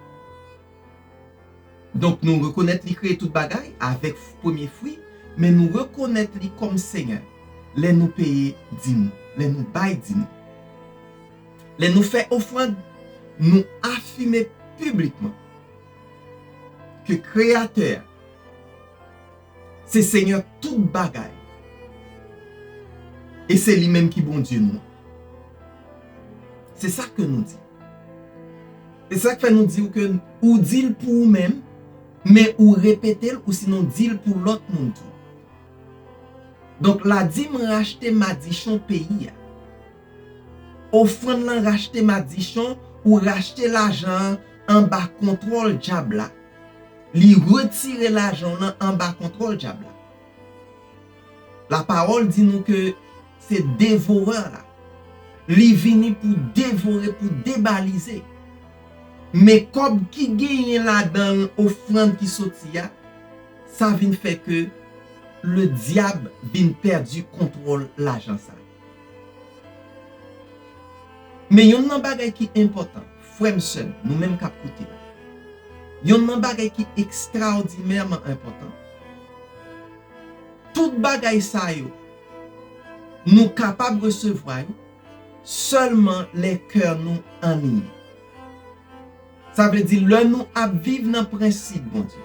Donk, nou rekonèt li kreye tout bagay avèk premye fwi, men nou rekonèt li kòm Senyè lè nou peye dim nou, lè nou bay dim nou. Lè nou fè ofrann, nou afime piblikman ke Kreyatè a se Senyè tout bagay. E se li menm ki Bondye nou. Se sa ke nou di. E sa k fè nou di w ke ou di l pou ou menm, men ou repete l, ou sinon di l pou lòt moun tou. Donk, ladim rachte madichon peyi a. Ofrann lan rachte madichon, ou rachte lajan an anba kontwòl dyab la. Li retire lajan w lan anba kontwòl dyab la. Lapawòl di nou ke se devorè la. Li vini pou devore, pou debalize. Men kòb ki genyen ladan ofrann ki soti a, sa vin fè ke le dyab vin pèdi kontwòl lajan sa. Men yonn nan bagay ki enpòtan, frè m, sè m, nou menm k ap koute la, yonn nan bagay ki ekstraòdinèman enpòtan, tout bagay sa yo, nou kapab resevwa yo sèlman lè kè nou anliyen. Sa vle di, lè nou ap viv nan prensip Bondye,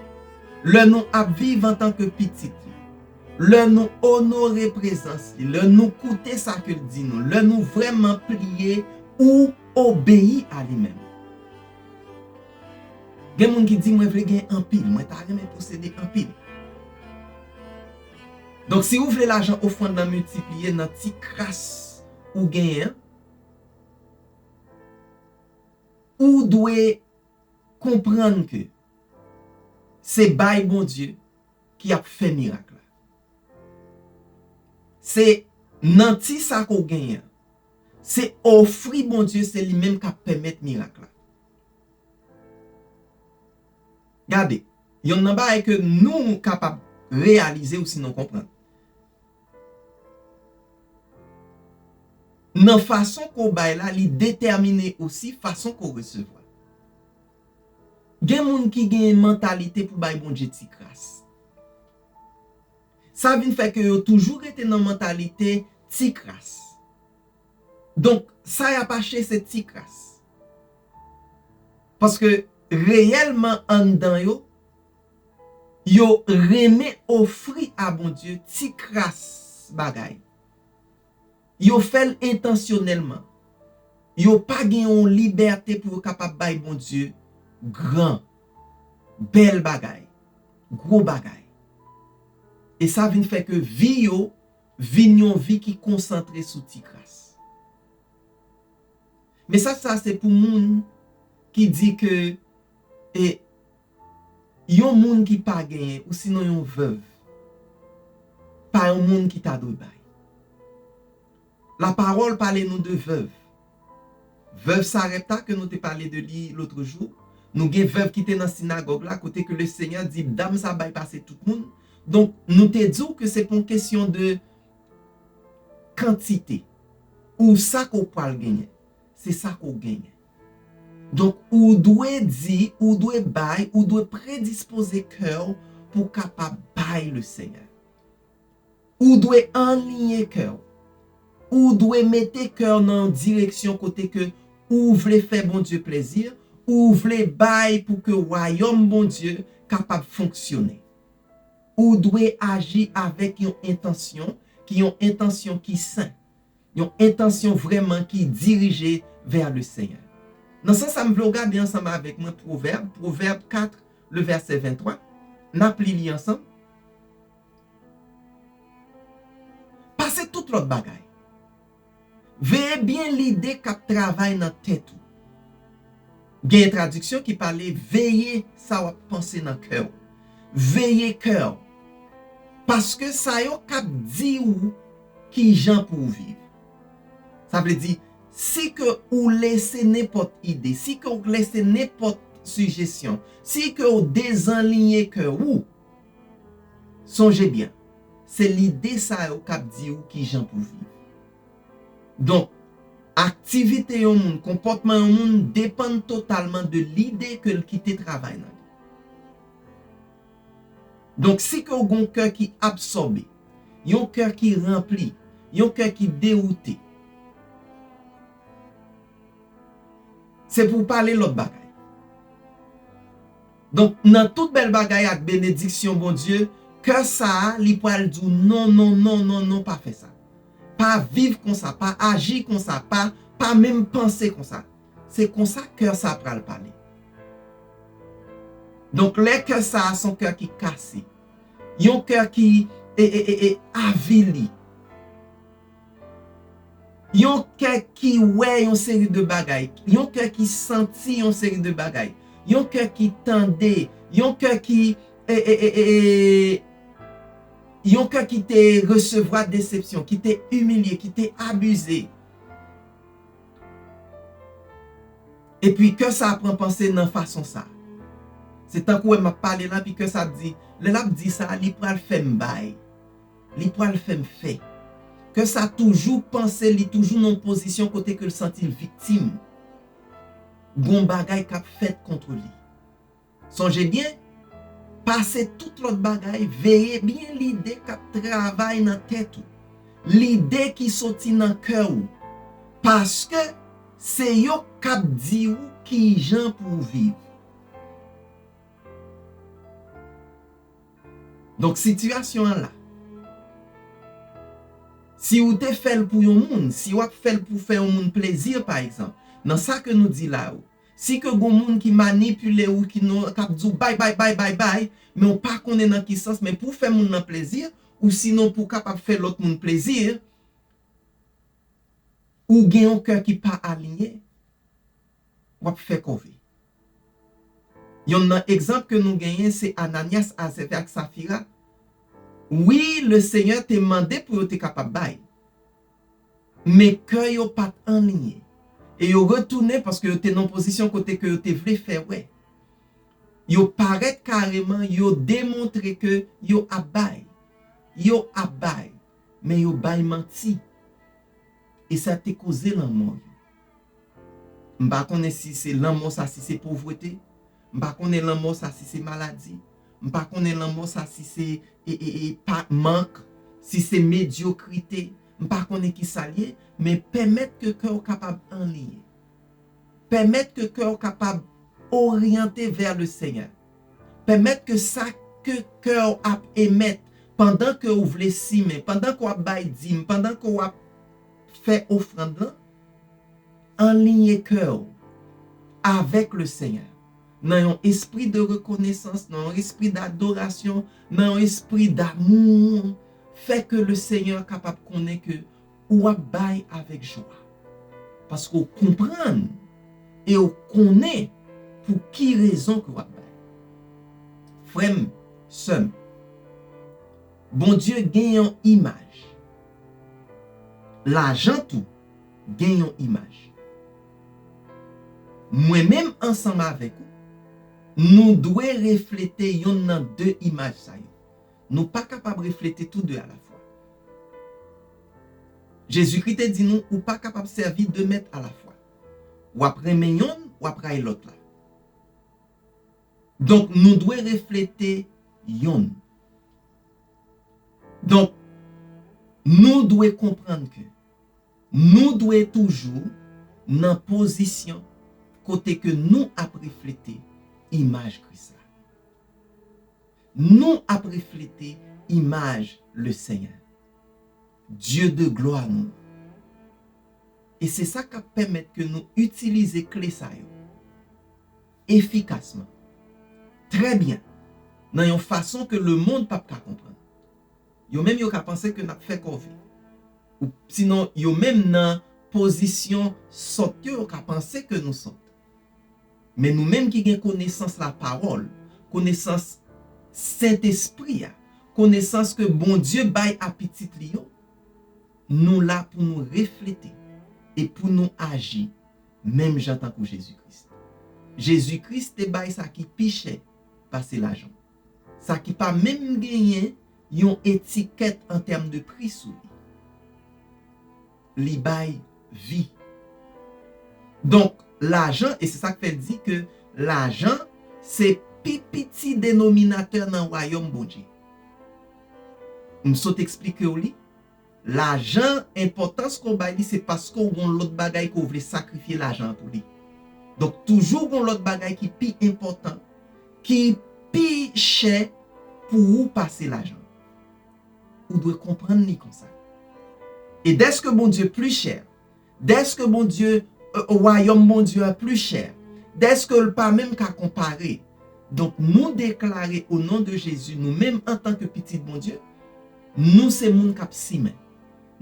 lè nou ap viv antanke pitit li, lè nou onore prezans li, lè nou koute sa ke l di nou, lè nou vrèman pliye ou obeyi a li menm. Gen moun ki di, "Mwen vle gen anpil, mwen ta renmen posede anpil." Donk, si ou vle lajan ofrann nan miltipliye nan ti kras ou genyen an, ou dwe konprann ke se bay Bondye ki ap fè mirak la. Se nan ti sa ke w genyen an. Se ofri Bondye, se li menm k ap pèmèt mirak la. Gade, yonn nan bagay ke nou kapab reyalize ou sinon konprann. Nan fason ke w bay la, li detèmine osi fason ke w resevwa. Gen moun ki gen mantalite pou bay Bondye ti kras. Sa vin fè ke yo toujou rete nan mantalite ti kras. Donk, sa y ap achte se ti kras. Paske reyèlman anndan yo, yo renmen ofri a Bondye ti kras bagay. Yo fè l entansyonèlman. Yo pa gen yon libète pou yo kapab bay Bondye gran, bèl bagay, gwo bagay. E sa vin fè ke vi yo vin yon vi ki konsantre sou ti kras. Mesaj sa se pou moun ki di ke, e, yon moun ki pa genyen, ou sinon yon vèv, pa yon moun ki ta dwe bay. Lapawòl pale nou de vèv. Vèv Sarepta ke nou te pale de li lotrejou. Nou gen vèv ki te nan sinagòg la, kote ke Lesenyè di, dam sa bay pase tout moun. Donk, nou te di w ke se pa yon kesyon de kantite. Ou sa ke w pral genyen, se sa ke w genyen. Donk, ou dwe di, ou dwe bay, ou dwe predispoze kè w pou w kapab bay Lesenyè. Ou dwe anliyen kè w. Ou dwe mete kè w nan yon direksyon kote ke ou vle fè Bondye plezi, ou vle bay pou ke wayòm Bondye kapab fonksyone. Ou dwe aji avèk yon entansyon ki yon entansyon ki sen, yon entansyon vrèman ki dirije vè Lesenyè. Nan sans sa, m vle w gade ansanm avèk mwen Pwovèb, Pwovèb kat, le vèsè venntwa. N ap li li ansanm. Pase tout lòt bagay, veye byen lide k ap travay nan tèt ou. Gen tradiksyon ki pale veye sa w ap panse nan kè w. Veye kè w. Paske sa yo k ap di w ki jan pou w viv. Sa vle di, si ke ou lese nenpòt ide, si ke ou lese nenpòt sijesyon, si ke ou dezanliyen kè ou, sonje byen, se lide sa yo k ap di w ki jan pou viv. Donk, aktivite yon moun, konpòtman yon moun depann totalman de lide ke l kite travay nan li. Donk, si ke w gen yon kè ki absòbe, yon kè ki ranpli, yon kè ki dewoute, se pou w pale lòt bagay. Donk, nan tout bèl bagay ak benediksyon Bondye, kè sa a, li pral di w non, non, non, non, non, pa fè sa. Pa viv konsa, pa aji konsa, pa, pa menm panse konsa. Se konsa kè sa a pral pale. Donk, lè kè sa a se yon kè ki kase, yon kè ki e, e, e, e, avili, yon kè ki wè yon seri de bagay, yon kè ki santi yon seri de bagay, yon kè ki tande, yon kè ki, e, e, e, e, e, yon kè ki te resevwa desepsyon, ki te imilye, ki te abize. Epi kè sa a pran panse nan fason sa. Se tankou wè m ap pale la, epi kè sa ap di, lè l ap di sa, li pral fè m bay. Li pral fè m fè. Kè sa toujou panse, li toujou nan yon pozisyon kote ke l santi l viktim. Gon bagay k ap fèt kont li. Sonje byen, pase tout lòt bagay, veye byen lide k ap travay nan tèt ou. Lide ki soti nan kè w. Paske se yo k ap di w kijan pou w viv. Donk, sitiyasyon an la. Si w te fè l pou yon moun, si w ap fè l pou fè yon moun plezi, pa egzanp, nan sa ke nou di la yo, si ke gon moun ki manipile ou, ki non, k ap di w bay, bay, bay, bay, bay, men w pa konnen nan ki sans, men pou w fè moun nan plezi, ou sinon pou w kapab fè lòt moun plezi, ou gen yon kè ki pa aliyen, w ap fè kòve. Yonn nan egzanp ke nou genyen, se Ananyas, Azafè ak Safira. Wi, Lesenyè te mande pou yo te kapab bay. Men kè yo pa t anliyen. E yo retounen paske yo te nan yon pozisyon kote ke yo te vle fè wè. Yo parèt kareman, yo demontre ke yo ap bay. Yo ap bay, men yo bay manti. E sa te koze lanmò yo. M pa konnen si se lanmò sa, si se povrete. M pa konnen lanmò sa, si se maladi. M pa konnen lanmò sa, si se, e, e, e, pa, mank, si se medyokrite. M pa konnen ki sa l ye, men pèmèt ke kè w kapab anliyen. Pèmèt ke kè w kapab oryante vè le Senyè. Pèmèt ke sa ke kè w ap emèt pandan ke w vle simen, pandan ke w ap bay dim, pandan ke w ap fè ofrann lan, anliye kè w avèk le Senyè, nan yon espri de rekonesans, nan yon espri d'adorasyon, nan yon espri damou, fè ke le Senyè kapab konnen ke ou ap bay avèk jwa. Paske w konprann e w konnen pou ki rezon ke w ap bay. Frè m, sè m, Bondye gen yon imaj. Lajan tou gen yon imaj. Mwen menm ansanm avèk ou, nou dwe reflete yonn nan de imaj sa yo. Nou pa kapab reflete tou de alafwa. Jezikri te di nou, ou pa kapab sèvi de mèt alafwa. W ap renmen yonn, w ap rayi lòt la. Donk, nou dwe reflete yonn. Donk, nou dwe konprann ke nou dwe toujou nan pozisyon kote ke nou ap reflete imaj Kris la. Nou ap reflete imaj le Senyè, Dye de glwa nou. E se sa k ap pèmèt ke nou itilize kle sa yo efikasman, trè byen, nan yon fason ke lemonn p ap ka konprann. Yo menm yo ka panse ke n ap fè kòve. Ou, sinon, yo menm nan pozisyon sòt yo, yo ka panse ke nou sòt. Men nou menm ki gen konesans lapawòl, konesans Sentespri a, konesans ke Bondye bay a pitit li yo, nou la pou nou reflete e pou nou aji menm jan tankou Jezi Kris. Jezi Kris te bay sa ki pi chè pase lajan. Sa ki pa menm genyen yon etikèt an tèm de pri sou li. Li bay vi. Donk, lajan, e se sa k fè l di ke lajan se pi piti denominatè nan wayòm Bondye. M sot eksplike w li. Lajan, enpòtans ke w bay li, se paske w gen yon lòt bagay ke w vle sakrifye lajan an pou li. Donk, toujou gen yon lòt bagay ki pi enpòtan, ki pi chè pou ou pase lajan. Ou dwe konprann li konsa. E dèske Bondye pli chè, dèske Bondye, euh, wayòm Bondye a pli chè, dèske l pa menm ka konpare. Donk, nou deklare o non de Jezi, nou menm antanke pitit Bondye, nou se moun k ap simen.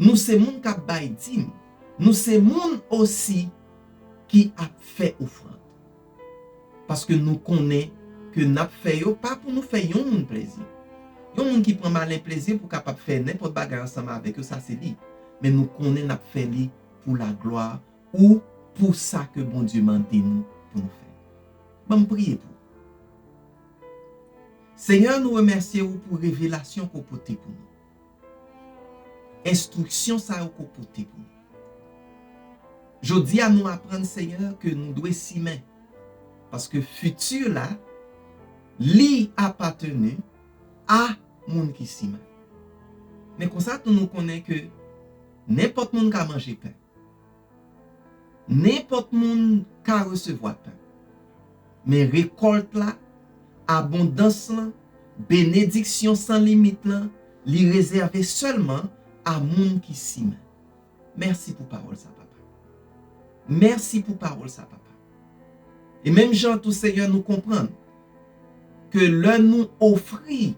Nou se moun k ap bay dim. Nou se moun osi ki ap fè ofrann. Paske nou konnen ke n ap fè yo pa pou nou fè yon moun plezi. Yon moun ki pran malen plezi pou kapab fè nenpòt bagay ansanm avèk yo, sa se li. Men nou konnen n ap fè li pou laglwa ou pou sa ke Bondye mande nou pou nou fè. Ban m priye pou ou. Senyè, nou remèsye ou pou revelasyon ke w pote pou nou. Enstriksyon sa yo ke w pote pou nou. Jodi a, nou aprann, Senyè, ke nou dwe simen. Paske fiti la, li apateni a moun ki simen. Men konsa tou, nou konnen ke nenpòt moun ka manje pen. Nenpòt moun ka resevwa pen. Men rekòlt la, abondans lan, benediksyon san limit lan, li rezève sèlman a moun ki simen. Mèsi pou pawòl sa, Papa. Mèsi pou pawòl sa, Papa. E menm jan tou, Senyè, nou konprann ke lè nou ofri,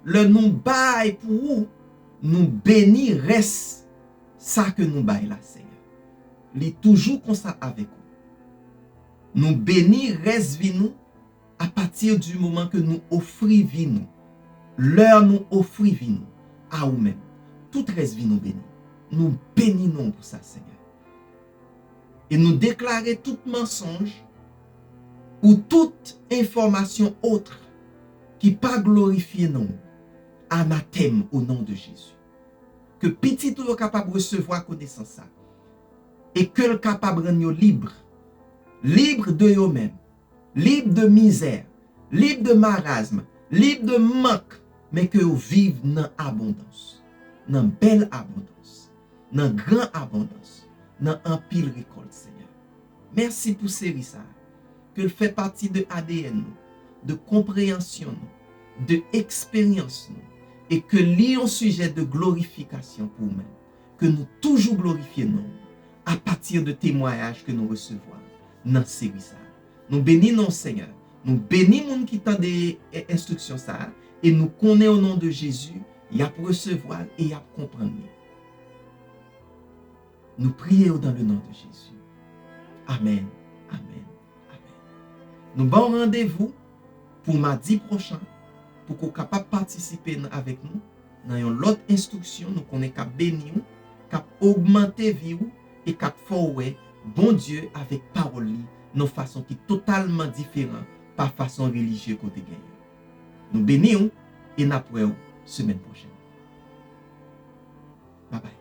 lè nou bay pou ou, nou beni rès sa ke nou bay la, Senyè. Li toujou konsa avèk ou. Nou beni rès vi nou apati di moman ke nou ofri vi nou. Lè nou ofri vi nou a ou menm, tout rès vi nou beni. Nou beni non w pou sa, Senyè. E nou deklare tout mansonj ou tout enfòmasyon ot ki pa glorifye non w, anatèm o non de Jezi. Ke pitit ou yo kapab resevwa konesans sa. E ke l kapab rann yo lib. Lib de yo menm. Lib de mizè. Lib de marazm. Lib de mank. Men ke yo viv nan abondans. Nan bèl abondans. Nan gran abondans. Nan anpil rekòlt, Senyè. Mèsi pou seri sa a. Ke l fè pati de A D N nou, de konpreyansyon nou, de eksperyans nou, e ke li yon sijè de glorifikasyon pou ou menm. Ke nou toujou glorifye non w apati de temwayaj ke nou resevwa nan seri sa a. Nou beni non w, Senyè. Nou beni moun ki tande, e, enstriksyon sa a. E nou konnen o non de Jezi, y ap resevwa l e y ap konprann li. Nou priye w dans le nom de Jésus. Amèn. Amèn. Amèn. Nou ba w randevou pou madi pwochan, pou ke w kapab patisipe n-, avèk nou nan yon lòt enstriksyon nou konnen k ap beni w, k ap ogmante vi w e k ap fè w wè Bondye avèk pawòl li nan yon fason ki totalman diferan pa fason relijye ke w te genyen. Nou beni w e n ap wè w semèn pwochèn. Babay.